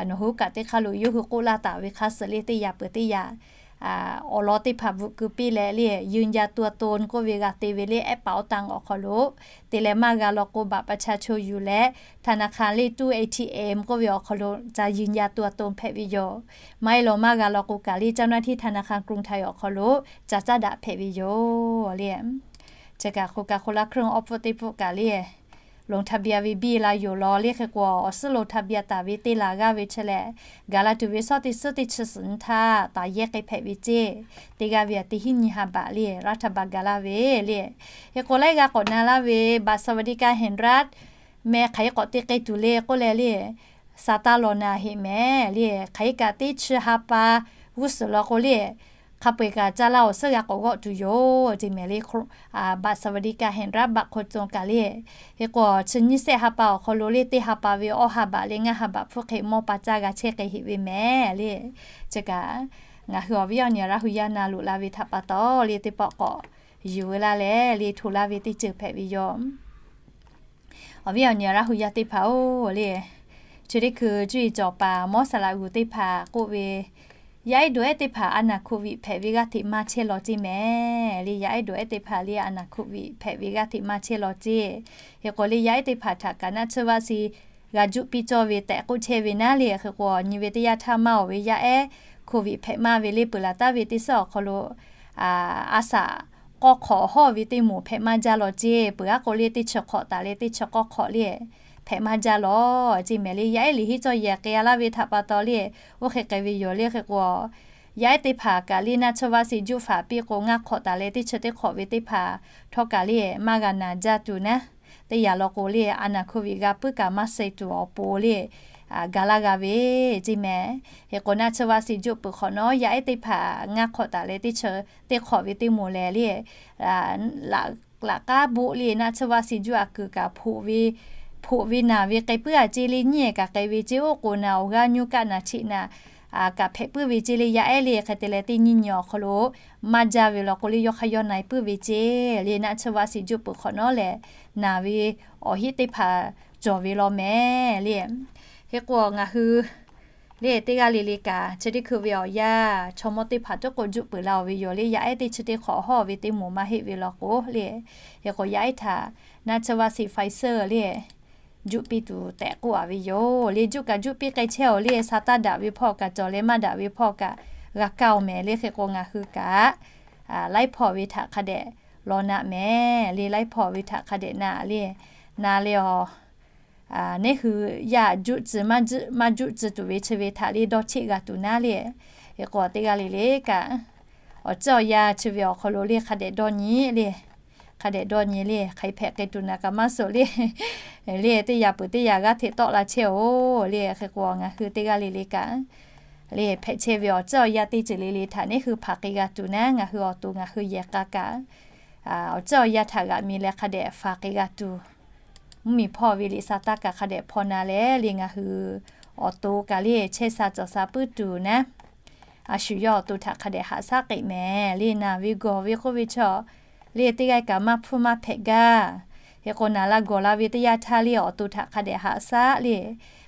nawˬ hui kaꞈ teˇ hk'aˇ lo yawˇ hui k'oˆ laˇ taˍ ve hk'a suhˍ le, teˇ yaꞈ peuˬ teˇ yaꞈ awˬ lawn teˇ hpaˍ bvuhꞈ keu piˇ leh le, ยืนยันตัวตน k'oˆ ve g'a te ve le, แอปเป๋าตัง awˬ hk'aw lo te leh maˇ g'a law k'o, บัตรประชาชน yuˬ leh ธนาคาร le ตู้ เอทีเอ็ม k'oˆ ve awˬ hk'aw lo ca ยืนยันตัวตน hpehꞈ ve yoˬ. Maˇ heˆ law maˇ g'a law k'o kaꞈ le, เจ้าหน้าที่ธนาคารกรุงไทย awˬ hk'aw lo ca caˇ daꞈ hpehꞈ ve yoˬ le. Chi kaꞈ โครงการคนละครึ่ง awˬ hpfuhˇ teˇ hpfuhˇ kaꞈ le, ลงทะเบียน ve biˇ la yoˬ law le. Hk'e k'o, awˬ suhˉ ลงทะเบียน taˍ ve te laˬ g'aˇ ve chi lehˬ, gaˬ la tuˬ ve shawˉ teˇ suhˉ teˇ chi suhˍ nyi htaˇ taˍ yehˇ k'ai hpehꞈ ve ceˇ. Teˇ g'aˇ ve aꞈ teˇ hinˉ nyi ha baꞈ le, รัฐบาล gaˬ laˇ ve le. Hk'e k'o, laiˉ g'aˇ k'awꞈ na laˇ ve บัตรสวัสดิการแห่งรัฐ meh hk'aˬ hk'e k'awꞈ te k'ai tuˬ le k'oˆ leh le, sa taˇ law na heˆ mehˍ le. Hk'aˬ hk'e kaꞈ teˇ chi ha pa g'uˇ suhˍ law k'o le, hk'a peu-eˬ kaꞈ caˇ laˇ awˬ suhˉ g'a k'awꞈ g'awˆ tuˬ yoˬ. Ceˇ mehˍ le, บัตรสวัสดิการแห่งรัฐ บัตรคนจน kaꞈ le. Hk'e k'o, chi nyiˇ sehˆ ha pa awˬ hk'aw lo le, teˇ ha pa ve awˇ ha baꞈ leh ngaˇ ha baꞈ hpfuhˇ hk'e mawˇ pa caˇ g'a chehˇ k'ai heꞈ ve mehˍ le. Chi kaꞈ ngaˬ hui awˬ viˉ awˬ nyi Laˇ hu yaˇ na loꞈ la ve htaꞈ pa taw le, teˇ pawˆ k'awꞈ yuˬ veu laˇ leh le, hto laˇ ve teˇ ceuˬ hpehꞈ ve yoˬ. Awˬ viˉ awˬ nyi Laˇ hu yaˇ teˇ hpaˍ-oˬ le, chi teˇ hkui cuˇ yiˍ cawˬ paˍ mawˇ saˍ laꞈ g'uˬ teˇ hpaˍ k'oˆ ve, yaˇ ehˉ dawˬ ehˉ teˇ hpaˍ a naˍ hkoꞈ viꞈ hpehꞈ ve g'aˇ hteꞈ maˇ chehˇ law ceˇ mehˍ le. Yaˇ ehˉ dawˬ ehˉ teˇ hpaˍ le a naˍ hkoꞈ viꞈ hpehꞈ ve g'aˇ hteꞈ maˇ chehˇ law ceˇ. Hk'e k'o le, yaˇ ehˉ teˇ hpaˍ htaꞈ kaꞈ naˆ tsuhˇ vaˆ si g'a juˆ piˇ cawˇ ve tehꞈ k'oˆ chehˇ ve naˉ le. Hk'e k'o, nyi ve teˇ yanˇ htaˇ maˇ awˬ ve yaˇ ehˉ hkoꞈ viꞈ hpehꞈ maˇ ve le, peuˬ laˬ taˉ ve teˇ suhˉ awˬ hk'aw lo a saꞈ k'awˇ hk'awꞈ hawˇ ve teˇ moˍ hpehꞈ maˇ jaˇ law ceˇ. Peuˬ aˉ k'o le, teˇ chi hk'awꞈ taˍ leh teˇ chi k'awˇ hk'awꞈ le hpehꞈ maˇ jaˇ law ceˇ mehˍ le. Yaˇ ehˉ liꞈ henˉ cawˇ yehˬ k'ai laˇ ve htaꞈ pa taw le, oˇ hk'e k'ai ve yoˬ le. Hk'e k'o, yaˇ ehˉ teˇ hpaˍ kaꞈ le naˆ tsuhˇ vaˆ si juˆ faˍ piˇ k'o, ngaˇ hk'awꞈ taˍ leh teˇ chi teˇ hk'awꞈ ve teˇ hpaˍ htawˇ kaꞈ le maˇ g'a naˬ jaˇ tuˬ naˉ. Teˇ yanˇ law k'o le, a naˍ hkoꞈ viꞈ g'a puiˉ kaꞈ maˇ suh tuˬ awˬ pon le ga laˇ g'a ve ceˇ mehˍ. Hk'e k'o, naˆ tsuhˇ vaˆ si juˆ peuˬ hk'awꞈ nawˉ, yaˇ ehˉ teˇ hpaˍ ngaˇ hk'awꞈ taˍ leh teˇ chi teˇ hk'awꞈ ve teˇ moˍ lehˬ le, laꞈ k'aˉ boˆ le naˆ tsuhˇ vaˆ si juˆ a kuiˬ kaꞈ hpoꞈ ve, hpoꞈ ve naˬ ve k'ai puiˉ a ceˇ le, nyiˇ ehˍ kaꞈ k'ai ve ceˇ. Oˇ k'o naˬ awˬ g'aˇ nyuˇ kaˆ naˬ cheꞈ naˬ kaꞈ hpehꞈ puiˉ ve ceˇ le. Yaˇ ehˉ le hk'e te leh teˇ nyiˇ nyi awˬ hk'aw lo maˇ jaˇ ve law k'o le, yawˇ hk'aˇ yawˇ na e puiˉ ve ceˇ le. Naˆ tsuhˇ vaˆ si juˆ peuˬ hk'awꞈ nawˉ lehˬ, naˬ ve awˬ heˆ teˇ hpaˍ cawˬ ve law mehˍ le. Hk'e k'o, ngaˬ hui le teˇ g'aˇ le le kaꞈ chi teˇ hkui ve awˬ yanˇ chaw mawˇ teˇ hpaˍ tuˉ k'o juˆ peuˬ la-oˬ ve yoˬ le. Yaˇ ehˉ teˇ chi teˇ hk'awꞈ hawˇ ve teˇ moˍ maˇ heˆ ve law k'o le. Hk'e k'o, yaˇ ehˉ htaꞈ naˆ tsuhˇ vaˆ si Pfizer le juˆ piˇ tuˬ tehꞈ k'oˆ a ve yoˬ le. Juˆ kaꞈ juˆ piˇ k'ai chehˇ-oˬ le. Sa taˇ daꞈ ve hpawˇ kaꞈ cawˬ leh maˇ daꞈ ve hpawˇ kaꞈ g'a kaˇ-oˬ mehˍ le. Hk'e k'o, ngaˬ hui kaꞈ laiˉ hpawˇ ve htaꞈ hk'a dehꞈ law na mehˍ le. Laiˉ hpawˇ ve htaꞈ hk'a dehꞈ na le, na le awˬ neˇ hui yaˇ juˆ tcuh maˇ juˆ tcuh tuˬ ve chi ve htaꞈ le dawˇ cheˆ g'a tuˬ naˉ le. Hk'e k'o, teˇ g'aˇ le le kaꞈ awˬ ciˉ awˬ yanˇ chi ve awˬ hk'aw lo le hk'a dehꞈ dawˇ nyi le. Hk'a dehꞈ dawˇ nyi le, hk'aˬ hk'e hpehꞈ k'ai tuˬ naˍ kaꞈ maˇ suh le. Le teˇ yanˇ peuˬ teˇ yanˇ g'aˇ hteꞈ tawˆ la chehˇ-oˬ le. Hk'e k'o, ngaˬ hui teˇ g'aˇ le le kaꞈ le hpehꞈ chehˇ ve awˬ ciˉ awˬ yanˇ teˇ ceuˬ le le htaꞈ neˇ hui hpanˍ k'ai g'a tuˬ naˉ, ngaˬ hui awˬ to ngaˬ hui yehˬ k'a kaꞈ awˬ ciˉ awˬ yanˇ htaꞈ g'aꞈ mi leh hk'a dehꞈ hpanˍ k'ai g'a tuˬ, mvuhˇmiˬ hpawˇ ve liꞈ sa taˇ kaꞈ hk'a dehꞈ hpaw na leh le, ngaˬ hui awˬ to kaꞈ le chehˇ sha cawˬ sha puiˉ tuˬ naˉ, a shu yawˇ awˬ to htaꞈ hk'a dehꞈ haꞈ shaˉ k'ai mehˍ le. Naˬ ve gawˬ ve k'oˆ ve chaw le teˇ g'aˇ kaꞈ maˇ hpfuhˇ maˇ hpehꞈ gaˇ. Hk'e k'o, naˬ la gawˬ la ve teˇ yanˇ htaˇ le awˬ to htaꞈ hk'a dehꞈ haꞈ shaˉ le.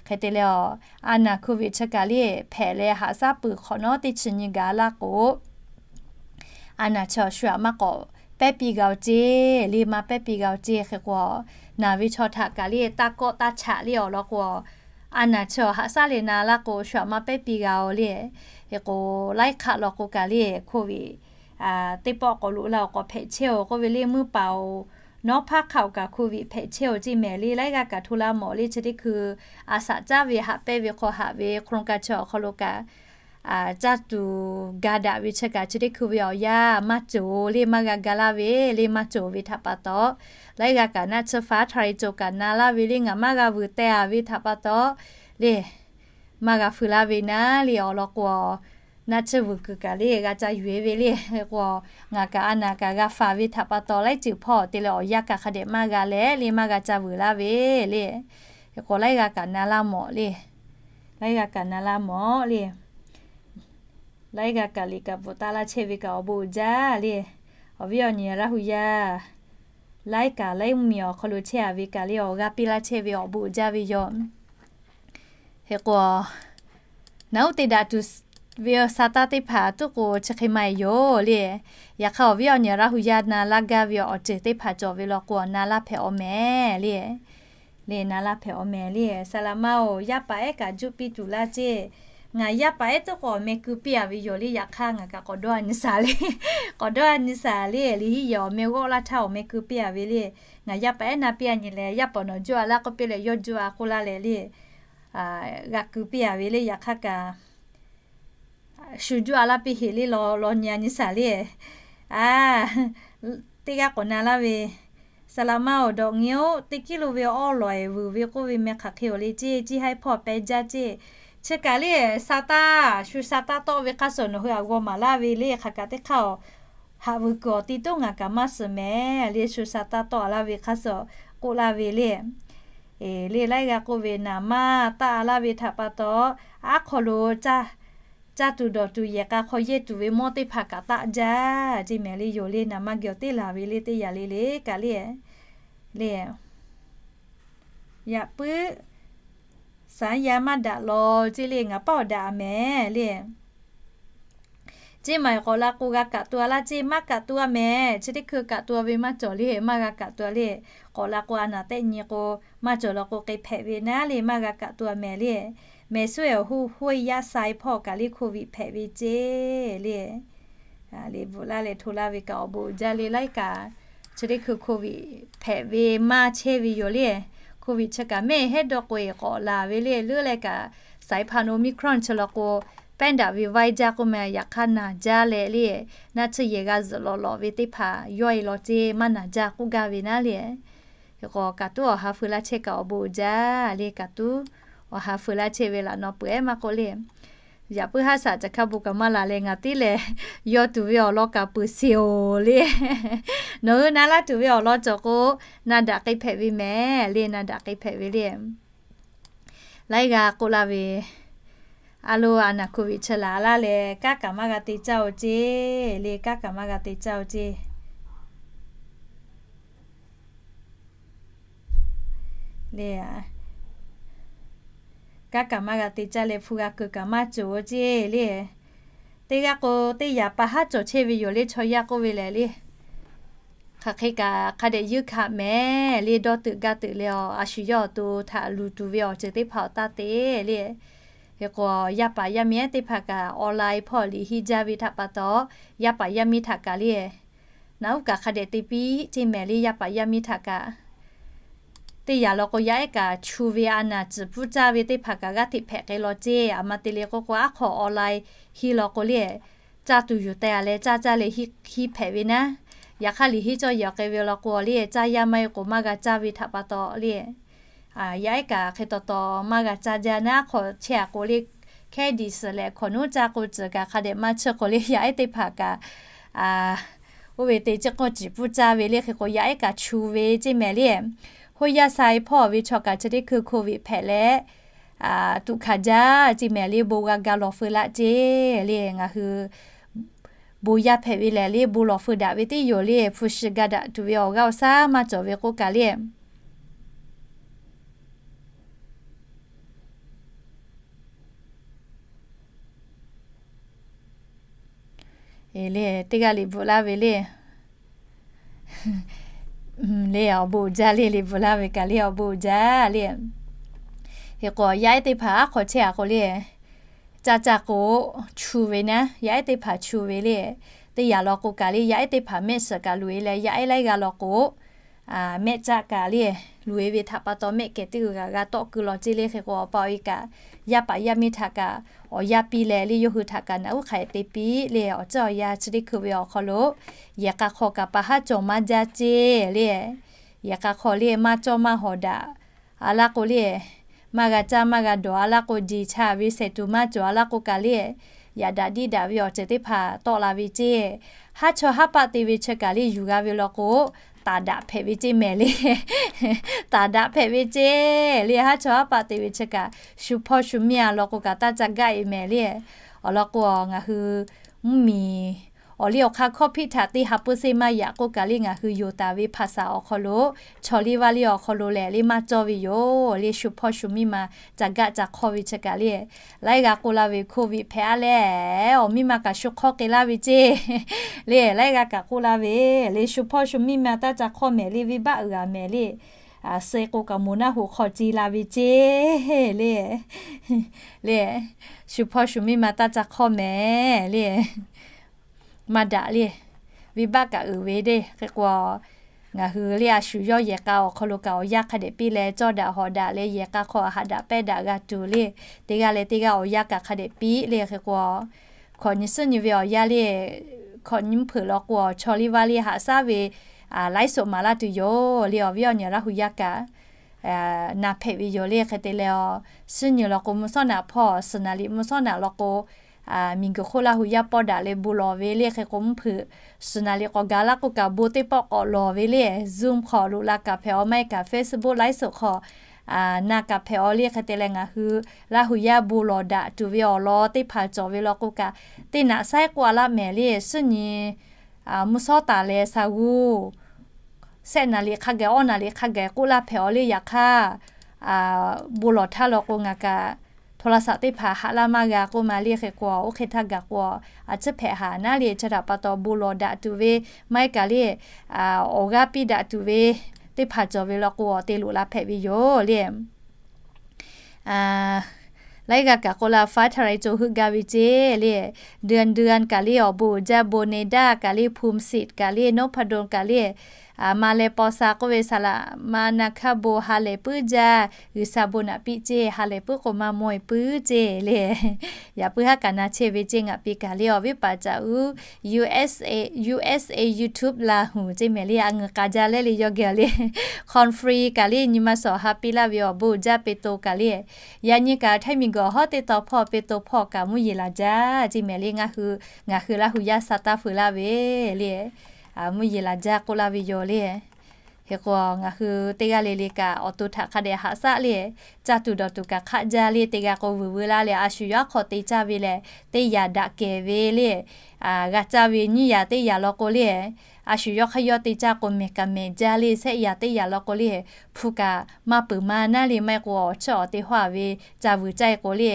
Hk'e te leh a, a naˍ hkoꞈ viꞈ chi kaꞈ le hpehꞈ leh haꞈ shaˉ peuˬ hk'awꞈ nawˉ teˇ chi nyi gaˬ laˇ k'o, a naˍ chi awˬ shu aꞈ maˇ k'awꞈ pehˉ piˇ g'a-oˬ ceˇ le, maˇ pehˉ piˇ g'a-oˬ ceˇ. Hk'e k'o, naˬ ve chaw htaꞈ kaꞈ le taˇ kawˆ taˇ chaꞈ le awˬ lawn k'o, a naˍ chi awˬ haꞈ shaˉ leh na laˇ k'o, shu aꞈ maˇ pehˉ piˇ g'a-oˬ le. Hk'e k'o, laiˉ hk'aˆ law k'o kaꞈ le hkoꞈ viꞈ teˇ pawˆ k'awꞈ loꞈ la awˬ k'awꞈ hpehꞈ chehˇ-oˬ k'oˆ ve le, muiˇ paˍ-oˬ, nawˉ hpaˇ hk'a-oˬ kaꞈ hkoꞈ viꞈ hpehꞈ chehˇ-oˬ ceˇ mehˍ le. Laiˉ g'aˇ kaꞈ hto la mawˬ le, chi teˇ hkui a shaꞈ caˉ ve haꞈ pehnˇ ve hk'aw haꞈ ve hk'aw lo kaꞈ caˇ tuˬ ga daꞈ ve chi kaꞈ chi teˇ hkui ve awˬ yanˇ maˇ cawˬ le, maˇ g'a ga laˇ ve le, maˇ cawˬ ve htaꞈ pa taw, laiˉ g'aˇ kaꞈ naˆ tsuhˇ faˉ htaˇ re cawˬ kaꞈ na laˇ ve le, ngaˬ maˇ g'a vuiˬ teh a ve htaꞈ pa taw le, maˇ g'a feu laˇ ve naˉ le awˬ lawn k'o, naˆ tsuhˇ vuiˬ kuiˬ kaꞈ le g'a ca yuˬ-e ve le. Hk'e k'o, ngaˬ kaꞈ a naˍ kaꞈ g'a faˍ ve htaꞈ pa taw laiˉ ceuˬ hpawˇ te leh awˬ yanˇ kaꞈ hk'a dehꞈ maˇ g'a leh le, maˇ g'a ca vuiˬ laˇ ve le. Hk'e k'o, laiˉ g'aˇ kaꞈ na laˇ mawˬ le. Laiˉ g'aˇ kaꞈ na laˇ mawˬ le. Laiˉ g'aˇ kaꞈ liꞈ kaꞈ bvuhꞈ taˍ laˇ chehˇ ve kaꞈ awˬ bon uiˍ jaˇ le. Awˬ viˉ awˬ nyi Laˇ hu yaˇ, laiˉ kaꞈ laiˉ mvuhˇmiˬ awˬ hk'aw lo chehˇ a ve kaꞈ le awˬ g'aˇ piˇ laˇ chehˇ ve awˬ bon uiˍ jaˇ ve yoˬ. Hk'e k'o, naˬ uˉ te daꞈ tuˬ ve sa taˇ teˇ hpaˍ tuˉ k'o chi hk'e maˇ heˆ yoˬ le. Yaꞈ hk'aˇ, awˬ viˉ awˬ nyi Laˇ hu yaˇ na laˇ gaˇ ve awˬ ceuˬ teˇ hpaˍ cawˬ ve law k'o, na laˇ hpehꞈ awˬ mehˍ le. Le na laˇ hpehꞈ awˬ mehˍ le. Saˍ laꞈ ma-oˬ, yaˇ paˍ ehˉ kaꞈ juˆ piˇ tuˬ laˇ ceˇ. Ngaˬ yaˇ paˍ ehˉ tuˉ k'o awˬ meh keu piˇ a ve yoˬ le. Yaꞈ hk'aˇ, ngaˬ kaꞈ k'awꞈ dawˇ a nyi shaˍ le. K'awꞈ dawˇ a nyi shaˍ le. Liꞈ hiˉ yehˬ awˬ meh g'awˆ laˇ htaˇ awˬ meh keu piˇ a ve le. Ngaˬ yaˇ paˍ ehˉ na piˇ a nyi leh, yaˇ paˍ nawˬ juˆ a laˇ k'oˆ piˇ leh, yawˇ juˆ a k'oˆ laˇ leh le, g'a keu piˇ a ve le. Yaꞈ hk'aˇ kaꞈ shu juˆ a laˇ piˇ heꞈ le, law law nyi a nyi shaˍ le. A, teˇ g'aˇ k'awꞈ na laˇ ve, Saˍ laꞈ ma-oˬ, dawꞈ nyi-oˬ, teˇ kiˉ lo ve awˉ lawˬ-eˬ vuiˬ ve k'oˆ ve meh hk'aˬ hk'e-oˬ le ceˇ. Ciˇ haiˉ hpawˇ pehˇ jaˇ ceˇ. Chi kaꞈ le, sa taˇ, shu sa taˇ tawˆ ve hk'aˇ suh nawˬ hui aꞈ g'aw maˍ laˇ ve le. Hk'aˬ kaꞈ teˇ hk'aˇ awˬ, haꞈ vuiˬ kuiˬ awˬ ti toˉ ngaˬ kaꞈ maˇ suhˍ mehˍ le. Shu sa taˇ tawˆ laˇ ve hk'aˇ suh k'oˆ laˇ ve le. Le laiˉ g'aˇ k'oˆ ve, naˍ maˇ taˆ laˇ ve htaꞈ pa taw, aˉ hk'aw lo caˇ tuˬ dawˬ tuˬ yehˬ k'a hk'aw yehˇ tuˬ ve mawˇ teˇ hpaˍ kaꞈ taˆ jaˇ ce mehˍ le. Yoˬ le, naˍ maˇ geh awˬ teˇ laˬ ve le teˇ yanˇ le le kaꞈ le. Le, yaꞈ puiˉ saˍ yaˇ maˇ daꞈ law ce le, ngaˬ paˉ awˬ daꞈ a mehˍ le. Ceˇ maˬ k'awꞈ la k'o g'a kaꞈ tu a laˇ ce, maˇ kaꞈ tu a mehˍ. Chi teˇ hkui kaꞈ tu a ve maˇ cawˬ le, maˇ g'a kaꞈ tu a le. K'awꞈ la k'o a naˍ tehˆ nyi k'o, maˇ cawˬ law k'o k'e hpehꞈ ve naˉ le, maˇ g'a kaꞈ tu a mehˍ le. Mehˍ suhˉ awˬ hoˇ hoˇ yaˇ sai hpawˇ kaꞈ le COVID hpehꞈ ve ce le. Le bvuhꞈ laˇ leh hto laˇ ve kaꞈ awˬ bon uiˍ jaˇ le. Laiˉ kaꞈ chi teˇ hkui COVID hpehꞈ ve maˇ chehˇ ve yoˬ le. COVID chi kaꞈ mehˆ hehˉ dawˇ k'o-e k'awꞈ laˬ ve le. Leuˉ leh kaꞈ saiˍ hpaˍ Omicron chi law k'o, pehˉ daꞈ ve vaiˇ jaˇ k'oˆ mehˍ. Yaꞈ hk'aˇ naˬ jaˇ leh le, naˆ tsuhˇ yehˬ g'a zuhꞈ lawꞈ lawꞈ ve teˇ hpaˍ yawˇ e law ce, maˇ naˬ jaˇ k'oˆ gaˇ ve naˉ le. Hk'e k'o kaꞈ tuˉ awˬ ha feu laˇ chehˇ kaꞈ awˬ bon uiˍ jaˇ le. Kaꞈ tuˉ awˬ ha feu laˇ chehˇ ve laꞈ naw peuˬ ehˉ maˇ k'oˆ le. Yaꞈ puiˉ haˉ shaꞈ caˬ hk'a bon kaꞈ maˇ laˬ leh ngaˬ tiˉ lehˬ, yawˇ tuˬ ve awˬ lawn kaꞈ peuˬ sheˍ-oˬ le. Nawˬ hui na laˇ tuˬ ve awˬ lawn cawˬ k'o, na daꞈ k'e hpehꞈ ve mehˍ le, na daꞈ k'e hpehꞈ ve le. Laiˉ g'aˇ k'oˆ laˇ ve, a lo, a naˍ COVID chi laˬ laˇ leh kanˉ kaꞈ maˇ g'a te caˇ-oˬ ce le, kanˉ kaꞈ maˇ g'a te caˇ-oˬ ce le. Kanˉ kaꞈ maˇ g'a te caˇ leh hpu g'a keu kaꞈ maˇ cawˬ-oˬ ce le. Teˇ g'aˇ k'o, teˇ yaꞈ pa haˉ cawˬ chehˇ ve yoˬ le, chaw yaˇ k'oˆ ve lehˬ le. Hk'aˬ hk'e kaꞈ hk'a dehꞈ yeunˇ hkanˍ mehˍ le. Dawˇ teuꞈ gaˇ teuꞈ leh awˬ a shu yawˇ awˬ to htaꞈ luˬ tuˬ ve awˬ ceuˬ teˇ hpaˍ awˬ taˇ te le. Hk'e k'o, yaˇ paˍ yaˇ miˇ ehˉ teˇ hpaˍ kaꞈ online hpawˇ liꞈ henˇ jaˇ ve htaꞈ pa taw, yaˇ paˍ yaˇ miˇ htaꞈ kaꞈ le, naˍ uˉ kaꞈ hk'a dehꞈ te piˇ ce mehˍ le. Yaˇ paˍ yaˇ miˇ htaꞈ kaꞈ teˇ yaꞈ law k'o, yaˇ ehˉ kaꞈ chu ve a naˍ ciˍ pfuhˇ caˇ ve teˇ hpaˍ kaꞈ g'aˇ hteꞈ hpehꞈ k'ai law ce. A ma te le k'oˆ k'o, aˉ hk'aw online henˇ law k'o le, caˇ tuˬ yuˬ teh a leh caˇ caˇ leh henˇ hpehꞈ ve naˉ. Yaꞈ hk'aˇ liꞈ henˇ cawˇ yaꞈ k'ai ve law k'o le, caˇ yaˇ maˇ heˆ k'o maˇ g'a caˇ ve htaꞈ pa taw le, yaˇ ehˉ kaꞈ hk'e taw taw maˇ g'a caˇ jaˇ naˉ. Aˉ hk'aw chehˇ a k'o le, hkehˉ diˬ suhˍ lehˬ hkawꞈ nuˉ caˇ k'o, ciˬ kaꞈ hk'a dehꞈ maˇ chiˇ k'o le, yaˇ ehˉ teˇ hpaˍ kaꞈ oˇ ve te ciˇ k'awˇ ciˍ pfuhˇ caˇ ve le. Hk'e k'o, yaˇ ehˉ kaꞈ chu ve ce mehˍ le. Hoˇ yaˇ sai hpawˇ ve chaw kaꞈ chi teˇ hkui COVID hpehꞈ leh tuꞈ hkanˍ jaˇ ce mehˍ le. Bon g'a ga lawˬ feu laˇ ce le. Ngaˬ hui bon yaˇ hpehꞈ ve lehˬ le, bon lawˬ feu daꞈ ve teˇ yoˬ le. Hpu shi ga daꞈ tuˬ ve awˬ g'aˇ awˬ shaˉ maˇ cawˬ ve k'oˆ kaꞈ le. Le teˇ g'aˇ liꞈ bvuhꞈ laˇ ve le. Le awˬ bon uiˍ jaˇ le, liꞈ bvuhꞈ laˇ ve kaꞈ le awˬ bon uiˍ jaˇ le. Hk'e k'o, yaˇ ehˉ teˇ hpaˍ aˉ hk'aw chehˇ a k'o le, caˇ caˇ k'o chu ve naˉ, yaˇ ehˉ teˇ hpaˍ chu ve le. Teˇ yaꞈ law k'o kaꞈ le, yaˇ ehˉ teˇ hpaˍ mehˆ shiˍ kaꞈ loꞈ e leh, yaˇ ehˉ laiˉ g'aˇ law k'o mehˆ caˆ kaꞈ le, loꞈ e ve htaꞈ pa taw mehˆ kehˬ teˇ g'uiˬ g'aꞈ g'a tawˆ keu law ce le. Hk'e k'o, awˬ pa awˬ e kaꞈ yaˇ paˍ yaˇ miˇ htaꞈ kaꞈ awˬ yanˇ piˇ leh le, yawˇ hui htaꞈ kaꞈ naꞈ uˉ hk'aˬ hk'e te piˇ le. Awˬ ceuˬ awˬ yanˇ chi teˇ hkui ve awˬ hk'aw lo yehˬ k'a hk'aw kaꞈ pa haˉ cawˬ maˇ jaˇ ce le. Yehˬ k'a hk'aw le maˇ cawˇ maˇ hawˍ daꞈ a laˇ k'o le, maˇ g'a caˇ maˇ g'a dawˬ a laˇ k'o, jeˬ cha ve shehˍ tuˬ maˇ cawˬ a laˇ k'o kaꞈ le, yaꞈ daꞈ diˇ daꞈ ve awˬ ceuˬ teˇ hpaˍ tawˆ la ve ce. Haˉ chawˇ haˉ paˆ te ve chi kaꞈ le yuˬ g'a ve law k'o, taˍ daꞈ hpehꞈ ve ce mehˍ le. Taˍ daꞈ hpehꞈ ve ce le. Haˉ chawˇ haˉ paˆ te ve chi kaꞈ shu hpawˇ shu miˇ a law k'o kaꞈ taˇ ca gaˆ e mehˍ le. Awˬ lawn k'o, ngaˬ hui mvuhˇmiˬ awˬ liˇ awˬ hk'aˇ hkawˇ hpiˆ htaꞈ teˇ ha pui seˇ maˇ yaꞈ k'oˆ kaꞈ le, ngaˬ hui yoˬ taˍ ve hpaˍ saˍ awˬ hk'aw lo chaw liˇ vaˇ liˇ awˬ hk'aw lo lehˬ le maˇ cawˇ ve yoˬ le. Shu hpawˇ shu miˇ ma ca gaˆ ca hk'awˇ ve chi kaꞈ le, laiˉ g'aˇ k'oˆ laˇ ve COVID hpehꞈ a leh, awˬ miˇ ma kaꞈ shu hk'awˇ k'ai laˇ ve ce le. Laiˉ g'aˇ kaꞈ k'oˆ laˇ ve le, shu hpawˇ shu miˇ ma taˇ ca hk'awˇ mehˍ le, venˇbaˆ uiˍ g'a mehˍ le. Suh k'o kaꞈ moˍ naˆ hoꞈ hk'aw ce la ve ce le. Le, shu hpawˇ shu miˇ ma taˇ ca hk'awˇ mehˍ le. Maˇ daꞈ le, venˇbaˆ kaꞈ uiˍ ve le. Hk'e k'o, ngaˬ hui le a shu yawˇ yehˬ k'a awˬ hk'aw lo kaꞈ awˬ yanˇ hk'a dehꞈ piˇ leh, cawˇ daꞈ hawˍ daꞈ leh yehˬ k'a hk'aw haꞈ daꞈ pehnˇ daꞈ g'a tuˬ le, teˇ g'aˇ leh teˇ g'aˇ awˬ yanˇ kaꞈ hk'a dehꞈ piˇ le. Hk'e k'o, hkawꞈ nyi suhˉ nyi ve awˬ yanˇ le, hkawꞈ nyi mvuhˇ hpeuꞈ law k'o, chaw liˇ vaˇ liˇ haꞈ shaˉ ve laiˉ soꞈ maˍ laˇ tuˬ yoˬ le. Awˬ viˉ awˬ nyi Laˇ hu yaˇ kaꞈ na hpehꞈ ve yoˬ le. Hk'e te leh, suhˉ nyi law k'o mvuhˇ shawˉ naꞈ hpawˇ, suhˍ naˍ liꞈ mvuhˇ shawˉ naꞈ law k'o, miˬguiˬ hk'oˆ Laˇ hu yaˇ pawˆ daꞈ leh bon lawˬ ve le. Hk'e k'o mvuhˇ hpeuꞈ suhˍ naˍ liꞈ k'awꞈ gaˬ laˇ k'o kaꞈ bon teˇ pawˆ k'awꞈ lawˬ ve le. Zoom hk'aw loꞈ la kaꞈ hpehꞈ-aw, maˇ heˆ kaꞈ Facebook live show hk'aw na kaꞈ hpehꞈ-aw le. Hk'e te leh ngaˬ hui Laˇ hu yaˇ bon lawˬ daꞈ tuˬ ve awˬ lawn teˇ hpaˍ cawˬ ve law k'o kaꞈ, teˇ naꞈ saiˉ k'oˆ a laˇ mehˍ le. Suhˉ nyi mvuhˇ shawˉ taˍ leh sa g'uˇ shehˆ naˍ liꞈ hk'a gaˬ awˇ naˍ liꞈ hk'a gaˬ k'oˆ laˇ hpehꞈ-aw le. Yaꞈ hk'aˇ bon lawˬ htaˇ law k'o ngaˬ kaꞈ โทรศัพท์ teˇ hpaˍ haꞈ laˇ maˇ g'a k'oˆ ma le. Hk'e k'o oˇ hk'e htaˇ gaˬ k'o a ciˉ hpehꞈ haˍ naˉ le. Chi htaꞈ pa taw bon lawˬ daꞈ tuˬ ve maˇ heˆ kaꞈ le, awˬ g'aˇ piˇ daꞈ tuˬ ve teˇ hpaˍ cawˬ ve law k'o a te loꞈ la hpehꞈ ve yoˬ le. Laiˉ g'aˇ kaꞈ k'oˆ la, faˉ htaˇ laiˉ co heuˆ gaˇ ve ceˇ le. เดือนเดือน kaꞈ le, awˬ bon uiˍ jaˇ bon ne daˇ kaꞈ le, ภูมิสิทธิ์ kaꞈ le, นพดล kaꞈ le, ma leh paw sha k'oˆ ve saˍ laꞈ ma na hkaˇ bon ha lehˬ puiˉ jaˇ, G'uiˬsha bon naꞈ piˇ ceˇ, ha lehˬ puiˉ k'o maˇ mawˇ-e puiˉ ceˇ le. Yaꞈ puiˉ haˉ kaꞈ na chehˇ ve ceˇ ngaˬ pi kaꞈ le. Awˬ viˉ paˍ caꞈ uˉ USA, USA YouTube Laˇ hu ceˇ mehˍ le. A ngeuˍ k'a jaˇ leh le yawˇ geh le, conference kaꞈ le nyi ma shawˍ ha piˇ laˇ ve awˬ bon uiˍ jaˇ pe to kaꞈ le. Yaꞈ nyi kaꞈ Htaiˇ miˬguiˬ awˬ hawˉ teˇ taw hpawˇ pe to hpawˇ kaꞈ mvuhˇ yeˬ laˬ jaˇ ceˇ mehˍ le. Ngaˬ hui, ngaˬ hui Laˇ hu yaˇ sha taˇ feu laˇ ve le, mvuhˇ yeˬ laˬ jaˇ k'oˆ laˇ ve yoˬ le. Hk'e k'o ngaˬ hui teˇ g'aˇ le le kaꞈ awˬ to htaꞈ hk'a dehꞈ haꞈ shaˉ le, caˇ tuˬ dawˬ tuˬ kaꞈ hk'aˆ jaˇ le. Teˇ g'aˇ k'o vuiˬ veu laˇ leh a shu yawˇ hk'aw te caˇ ve lehˬ teˇ yaꞈ daꞈ kehˬ ve le, g'a caˇ ve nyiˇ yaꞈ teˇ yaꞈ law k'o le, a shu yawˇ hk'aˇ yawˇ te caˇ k'o mehˬ kaꞈ mehˬ jaˇ le. Shehˆ yaꞈ teˇ yaꞈ law k'o le, hpu kaꞈ maˇ peuˬ maˇ naˉ le. Maˇ heˆ k'o awˬ chiˇ awˬ te hawˉ-a ve ca vuiˬ caˇ-e k'o le,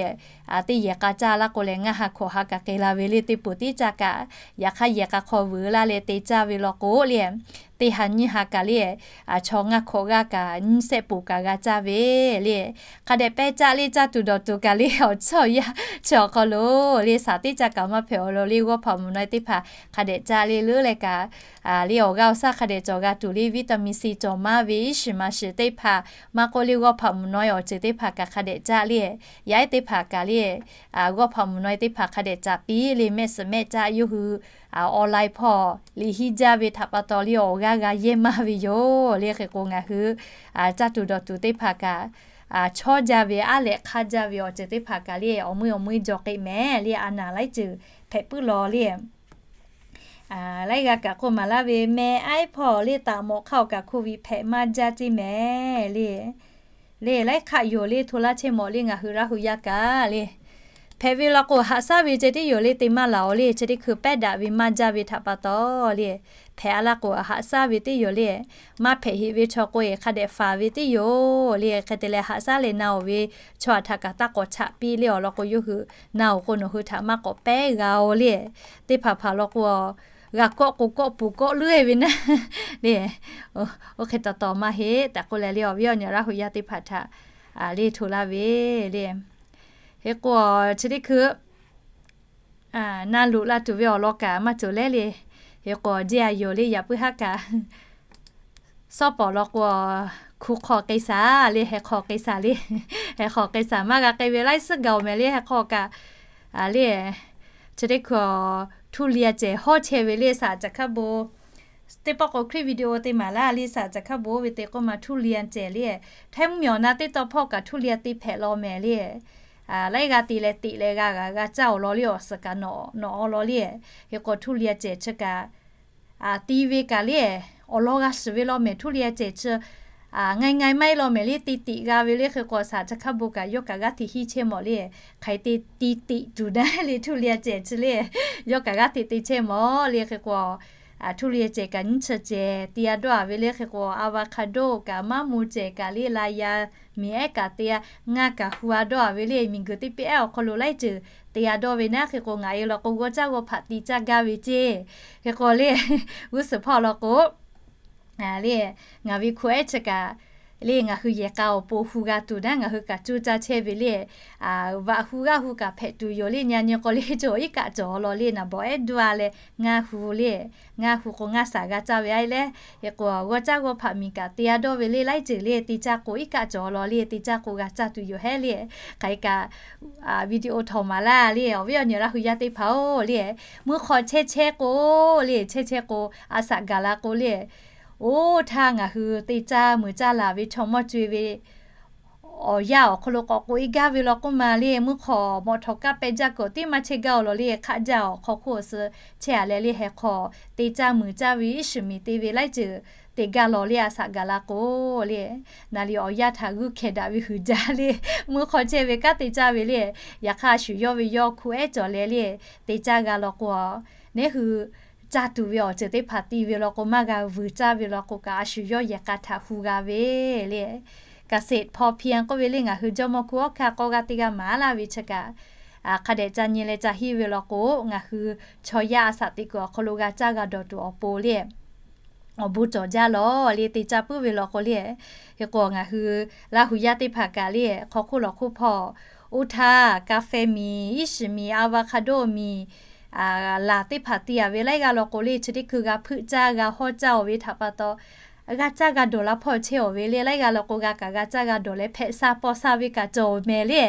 teˇ yehˬ k'a caˇ laˇ k'o lehˬ ngaˇ ha hkawꞈ ha kaꞈ k'ai la ve le. Teˇ poˍ tiˉ caˇ kaꞈ yaꞈ hk'aˇ yehˬ k'a hk'aw vuiˬ laˇ leh te caˇ ve law k'o le, teˇ ha nyiˇ ha kaꞈ le, chaw ngaˇ hkawꞈ g'aˇ kaꞈ nyiˇ shehˆ poˍ kaꞈ g'a caˇ ve le. Hk'a dehꞈ pehˇ caˇ le, caˇ tuˬ dawˬ tuˬ kaꞈ le awˬ chiˇ awˬ yaˇ chi awˬ hk'aw lo le shaˍ teˇ caˇ kaꞈ maˇ hpehꞈ awˬ lawn le. G'awˇ hpaꞈ mvuhˬ naw e teˇ hpaˍ hk'a dehꞈ caˇ le leuˉ leh kaꞈ le awˬ g'aˇ awˬ shaˉ hk'a dehꞈ cawˬ g'a tuˬ le. Vitamin C cawˬ maˇ ve iˉ shiˍ ma shiˍ teˇ hpaˍ maˇ k'oˆ le g'awˇ hpaꞈ mvuhˬ naw e awˬ ceuˬ teˇ hpaˍ kaꞈ hk'a dehꞈ caˇ le. Yaˇ ehˉ teˇ hpaˍ kaꞈ le g'awˇ hpaꞈ mvuhˬ naw e teˇ hpaˍ hk'a dehꞈ caˍ piˇ le. Mehˆ suhˍ mehˆ caˇ yawˇ hui online hpawˇ liꞈ hiˇ jaˇ ve htaꞈ pa taw le awˬ g'aˇ g'a yehˇ maˇ ve yoˬ le. Hk'e k'o ngaˬ hui caˇ tuˬ dawˬ tuˬ teˇ hpaˍ kaꞈ chawˇ jaˇ ve aˉ lehꞈ hk'aˇ jaˇ ve awˬ ceuˬ teˇ hpaˍ kaꞈ le awˬ meuˇ awˬ meuˇ jawˬ k'ai mehˍ le. A naˍ laiˉ ceuˬ hpehꞈ puiˉ law le. Laiˉ g'aˇ kaꞈ k'oˆ maˍ laˇ ve meh aiˉ hpawˇ le taꞈ mawꞈ hk'aˇ awˬ kaꞈ โควิด hpehꞈ maˇ jaˇ ceˇ mehˍ le. Le laiˉ hk'aˆ yoˬ le hto laˇ chehˇ mawˬ le ngaˬ hui Laˇ hu yaˇ kaꞈ le. Hpehꞈ ve law k'o haꞈ shaˉ ve ceh tiˉ yoˬ le. Te maˇ laˬ-oˬ le. Chi teˇ hkui pehˉ daꞈ ve maˇ jaˇ ve htaꞈ pa taw le, hpehꞈ a laˇ k'o haꞈ shaˉ ve tiˉ yoˬ le. Maˇ hpehꞈ heꞈ ve chaw k'o e hk'a dehꞈ faˍ ve tiˉ yoˬ le. Hk'e te leh haꞈ shaˉ leh na-oˬ ve chaw htaꞈ kaꞈ taˇ k'awꞈ chaꞈ piˇ le awˬ lawn k'o yawˇ hui na-oˬ k'o nawˬ hui htaꞈ maˇ k'awꞈ pehˉ g'a-oˬ le. Teˇ hpaˍ hpaˍ law k'o g'a kawˆ k'o kawˆ puˍ kawˆ leuˉ-e ve naˉ le. Oˇ hk'e taw taw maˇ heˆ tehꞈ k'oˆ leh le awˬ viˉ awˬ nyi Laˇ hu yaˇ teˇ hpaˍ htaꞈ le hto laˇ ve le. Hk'e k'o chi teˇ hkui na loꞈ la tuˬ ve awˬ lawn kaꞈ maˇ cawˬ leh le. Hk'e k'o jeˇ a yoˬ le yaꞈ puiˉ haˉ kaꞈ sawˉ pawˍ law k'o hku hk'aw k'ai shaˍ le, heh hk'aw k'ai shaˍ le. Heh hk'aw k'ai shaˍ maˇ g'a k'ai ve laiˉ suhˉ gaˬ-oˬ mehˍ le. Heh hk'aw kaꞈ le chi teˇ hkui ทุเรียน cehˬ hawˉ chehˇ ve le. Saˍ caˬ hkaˉ bon teˇ pawˆ k'o คลิปวิดีโอ te maˍ laˇ le. Saˍ caˬ hkaˉ bon oˇ ve te k'oˆ ma ทุเรียน cehˬ le. Htaiˇ mvuhˇmiˬ awˬ na teˇ taw hpawˇ kaꞈ ทุเรียน te hpehꞈ law mehˍ le. Laiˉ g'aˇ te leh teꞈ leh g'a g'a g'a caˇ awˬ lawn le awˬ suhˍ kaꞈ nawꞈ awˬ lawn le. Hk'e k'o ทุเรียน cehˬ chi kaꞈ ti ve kaꞈ le awˬ lawn g'a shiˍ ve law mehˍ. ทุเรียน cehˬ chi ngai ngai maˇ heˆ law mehˍ le. Te teꞈ g'a ve le. Hk'e k'o saˍ caˬ hkaˉ bon kaꞈ yawˇ kaꞈ g'aˇ hteꞈ hiˇ chehˇ mawˬ le. Hk'aˬ hk'e te ti teꞈ tuˬ naˉ le ทุเรียน cehˬ chi le yawˇ kaꞈ g'aˇ hteꞈ te chehˇ mawˬ le. Hk'e k'o ทุเรียน cehˬ kaꞈ nyiˇ chi cehˬ te a dawˇ a ve le. Hk'e k'o avocado kaꞈ maˇ moˍ cehˬ kaꞈ le la ya miˬ ehˉ kaꞈ te a, ngaˇ kaꞈ hu a dawˇ a ve le. Miˬguiˬ teˇ peˇ ehˉ awˬ hk'aw lo laiˉ ceuˬ te a dawˇ ve naˉ. Hk'e k'o ngaˬ e law k'o g'awˇ caˇ g'awˇ hpaꞈ te caˇ gaˇ ve ceˇ. Hk'e k'o le g'uˇ suhˍ hpawˇ law k'o le ngaˬ ve hku ehˉ chi kaꞈ le ngaˬ hui yehˬ k'a awˬ pon hu g'a tuˬ naˉ ngaˬ hui kaꞈ coˇ caˇ chehˇ ve le. Vaꞈ hu g'aˇ hu kaꞈ hpehꞈ tuˬ yoˬ le. Nyi nyi k'o le cawˬ iˉ kaˆ cawˬ law le naˬ bawˬ ehˉ duˇ a leh ngaˇ hu le. Ngaˇ hu k'o ngaˇ shaˍ g'a caˇ ve a leh, hk'e k'o g'awˇ caˇ g'awˇ hpaꞈ miˬ kaꞈ te a dawˇ ve le laiˉ ceuˬ le. Te caˇ k'o iˉ kaˆ cawˬ law le. Te caˇ k'o g'a caˇ tuˬ yoˬ hehˉ le. Hk'aˬ hk'e kaꞈ video htawꞈ maˍ laˇ le awˬ viˉ awˬ nyi Laˇ hu yaˇ teˇ hpaˍ-oˬ le. Mvuhˇ hk'aw chehˇ chehˇ k'o le chehˇ chehˇ k'o a shaꞈ gaˬ la k'o le Oˇ htaˇ ngaˬ hui te caˇ muiˬ caˇ laˬ ve chaw mawˇ co-e ve awˬ yanˇ awˬ hk'aw lo k'awꞈ k'oꞈ-e gaˇ ve law k'oˆ ma le, mvuhˇ hk'aw mawꞈ htawˍ kaˇ peh jaˇ kuiˬ tiˉ maˇ chehˇ gaˇ-oˬ law le, hk'aˆ jaˇ awˬ hk'aw hk'oˆ suh chehˇ-a leh le, heh hk'aw te caˇ muiˬ caˇ ve iˉ shiˍ miˬ te ve laiˉ ceuˬ te gaˇ law le, a shaꞈ gaˬ la k'o le, naˍ liꞈ awˬ yanˇ htaꞈ g'uˇ hkehˍ daꞈ ve huiˍ jaˇ le, mvuhˇ hk'aw chehˇ ve kanˉ te caˇ ve le, yaꞈ hk'aˇ a shu yawˇ ve yawˇ hkuˆ ehˉ cawˬ leh le, te caˇ g'a law k'o, neˉ hui caˇ tuˬ ve awˬ ceuˬ teˇ hpaˍ ti ve law k'o, maˇ g'a vuiˬ caˇ ve law k'o kaꞈ, a shu yawˇ yehˬ k'a htaꞈ hu g'a ve le. เกษตรพอเพียง k'oˆ ve le, ngaˬ hui jawˇmawˇ hkuˇ awˉ hkanˇ k'awˇ g'aˇ teˇ g'aˇ maˍ laˇ ve chi kaꞈ, hk'a dehꞈ ca nyi leh ca hiˉ ve law k'o, ngaˬ hui chaw yaˇ a shaꞈ teꞈ kuiˬ awˬ hk'aw lo g'a caˇ g'a dawˬ tuˬ awˬ pon le, awˬ bon cawˬ jaˇ law le, te caˇ puiˉ ve law k'o le. Hk'e k'o ngaˬ hui Laˇ huˍ yaˇ teˇ hpaˍ kaꞈ le, hk'aw hk'oˆ lawˬ hk'oˆ hpawˇ oˇ htaˇ กาแฟ miˬ, iˉ shiˍ miˬ, อะโวคาโด miˬ, laˬ teˇ hpaˍ ti-a ve laiˉ g'aˇ law k'o le, chi teˇ hkui g'a hpeuˆ caˇ g'a hawˇ caˇ-oˬ ve htaꞈ pa taw, g'a caˇ g'a dawˬ la hpawˇ chehˇ-oˬ ve le, laiˉ g'aˇ law k'o g'a kaꞈ g'a caˇ g'a dawˬ leh hpehꞈ sha paw sha ve kaꞈ cawˬ mehˍ le.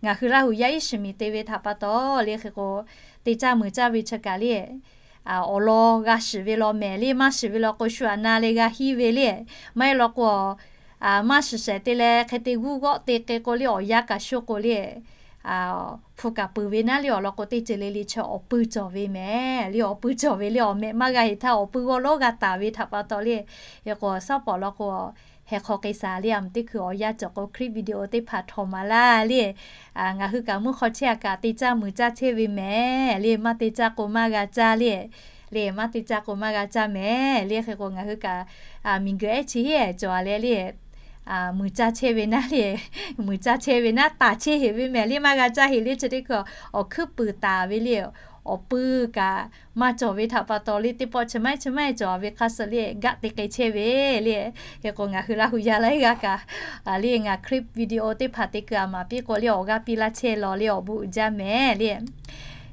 Ngaˬ hui Laˇ huˍ yaˇ iˉ shiˍ miˬ te ve htaꞈ pa taw le, hk'e k'o te caˇ muiˬ caˇ ve chi kaꞈ le, awˬ lawn g'a shiˍ ve law mehˍ le, maˇ shiˍ ve law k'o shu aꞈ na leh g'a hiˉ ve le. Maˇ heˆ law k'o, maˇ shiˍ shehˍ te leh hk'e te g'uˇ g'awˆ te k'e k'o le, awˬ yanˇ kaꞈ sho k'o le, hpu kaꞈ peuˬ ve naˉ le, awˬ lawn k'o teˇ ceuˬ le le chi awˬ pui cawˬ ve mehˍ le, awˬ pui cawˬ ve le, awˬ mehꞈ maˇ g'a heˍ htaˇ awˬ pui g'awˇ lawˉ g'a taˍ ve htaꞈ pa taw le. Hk'e k'o sawˉ pawˍ law k'o, heh hk'aw k'ai shaˍ le, a mvuhˇ teˇ hkui awˬ yanˇ cawˬ k'o คลิปวิดีโอ teˇ hpaˍ htawnˍ maˍ laˇ le. Ngaˬ hui kaꞈ mvuhˇ hk'aw chehˇ-a kaꞈ te caˇ muiˬ caˇ chehˇ ve mehˍ le, maˇ te caˇ k'o maˇ g'a caˇ le, le maˇ te caˇ k'o maˇ g'a caˇ mehˍ le. Hk'e k'o ngaˬ hui kaꞈ miˬguiˬ ehˉ chi heˆ cawˬ-a leh le, muiˬ caˇ chehˇ ve naˉ le, muiˬ caˇ chehˇ ve naˉ taˍ chehˇ heˍ ve mehˍ le, maˇ g'a caˇ heˍ le. Chi teˇ hkui awˬ hkuiˉ puiˍ taˍ ve le, awˬ pui kaꞈ maˇ cawˬ ve htaꞈ pa taw le, teˇ pawˆ chi maˇ heˆ chi maˇ heˆ cawˬ ve hk'a suh le, gaˆ te k'ai chehˇ ve le. Hk'e k'o ngaˬ hui Laˇ huˍ yaˇ laiˉ g'aˇ kaꞈ le, ngaˬ คลิปวิดีโอ teˇ hpaˍ te kuiˬ a maˍ piˇ k'o le, awˬ g'aˇ piˇ laˇ chehˇ law le, awˬ bon uiˍ jaˇ mehˍ le.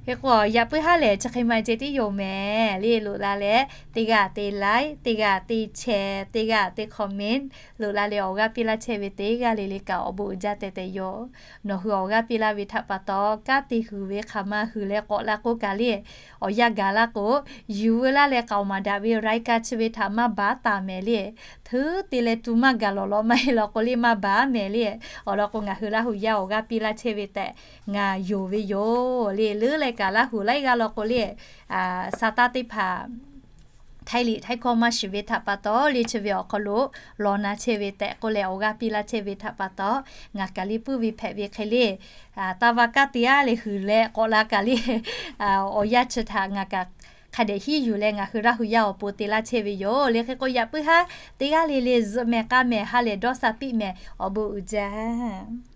Hk'e k'o yaꞈ puiˉ haˉ lehˬ chi hk'e maˇ ceh tiˉ yoˬ mehˍ le, loꞈ la leh teˇ g'aˇ te like, teˇ g'aˇ te share, teˇ g'aˇ te comment loꞈ la leh awˬ g'aˇ piˇ laˇ chehˇ ve teˇ g'aˇ le le kaꞈ awˬ bon uiˍ jaˇ tehꞈ tehꞈ yoˬ. Nawˬ hui awˬ g'aˇ piˇ laˇ ve htaꞈ pa taw, kanˉ te huiˍ ve hk'aˬ ma huiˍ leh k'awꞈ la k'oˆ kaꞈ le, awˬ yanˇ gaˬ laˇ k'o, yuˬ veu laˇ leh k'aoˍ maˍ daꞈ ve รายการ chi ve htaꞈ maˇ baˬ taˍ mehˍ le. Hteˇ te leh tu maˇ gaˬ lawˬ law maˇ heˆ law k'o le maˇ baˬ mehˍ le. Awˬ lawn k'o ngaˬ hui Laˇ huˍ yaˇ awˬ g'aˇ piˇ laˇ chehˇ ve tehꞈ ngaˬ yonˍ ve yoˬ le. Leuˉ leh kaꞈ Laˇ huˍ laiˉ g'aˇ law k'o le, sa taˇ teˇ hpaˍ Htaiˇ liꞈ Htaiˇ hkawˇ maˇ shiˍ ve htaꞈ pa taw le, chi ve awˬ hk'aw lo law na chehˇ ve tehꞈ k'oˆ leh awˬ g'aˇ piˇ laˇ chehˇ ve htaꞈ pa taw, ngaˬ kaˬ le puiˉ ve hpehꞈ ve hk'e le, taˇ va kaˇ te-a leh huiˍ leh k'awꞈ la kaꞈ le, awˬ yanˇ chi htaꞈ ngaˬ kaꞈ hk'a dehꞈ hiˉ yuˬ leh ngaˬ hui Laˇ huˍ yaˇ awˬ pon te laˇ chehˇ ve yoˬ le. Hk'e k'o yaꞈ puiˉ haˉ teˇ g'aˇ le le zuhꞈ mehˍ k'a mehˍ ha lehˬ dawˇ sha piˇ mehˍ, awˬ bon uiˍ jaˇ.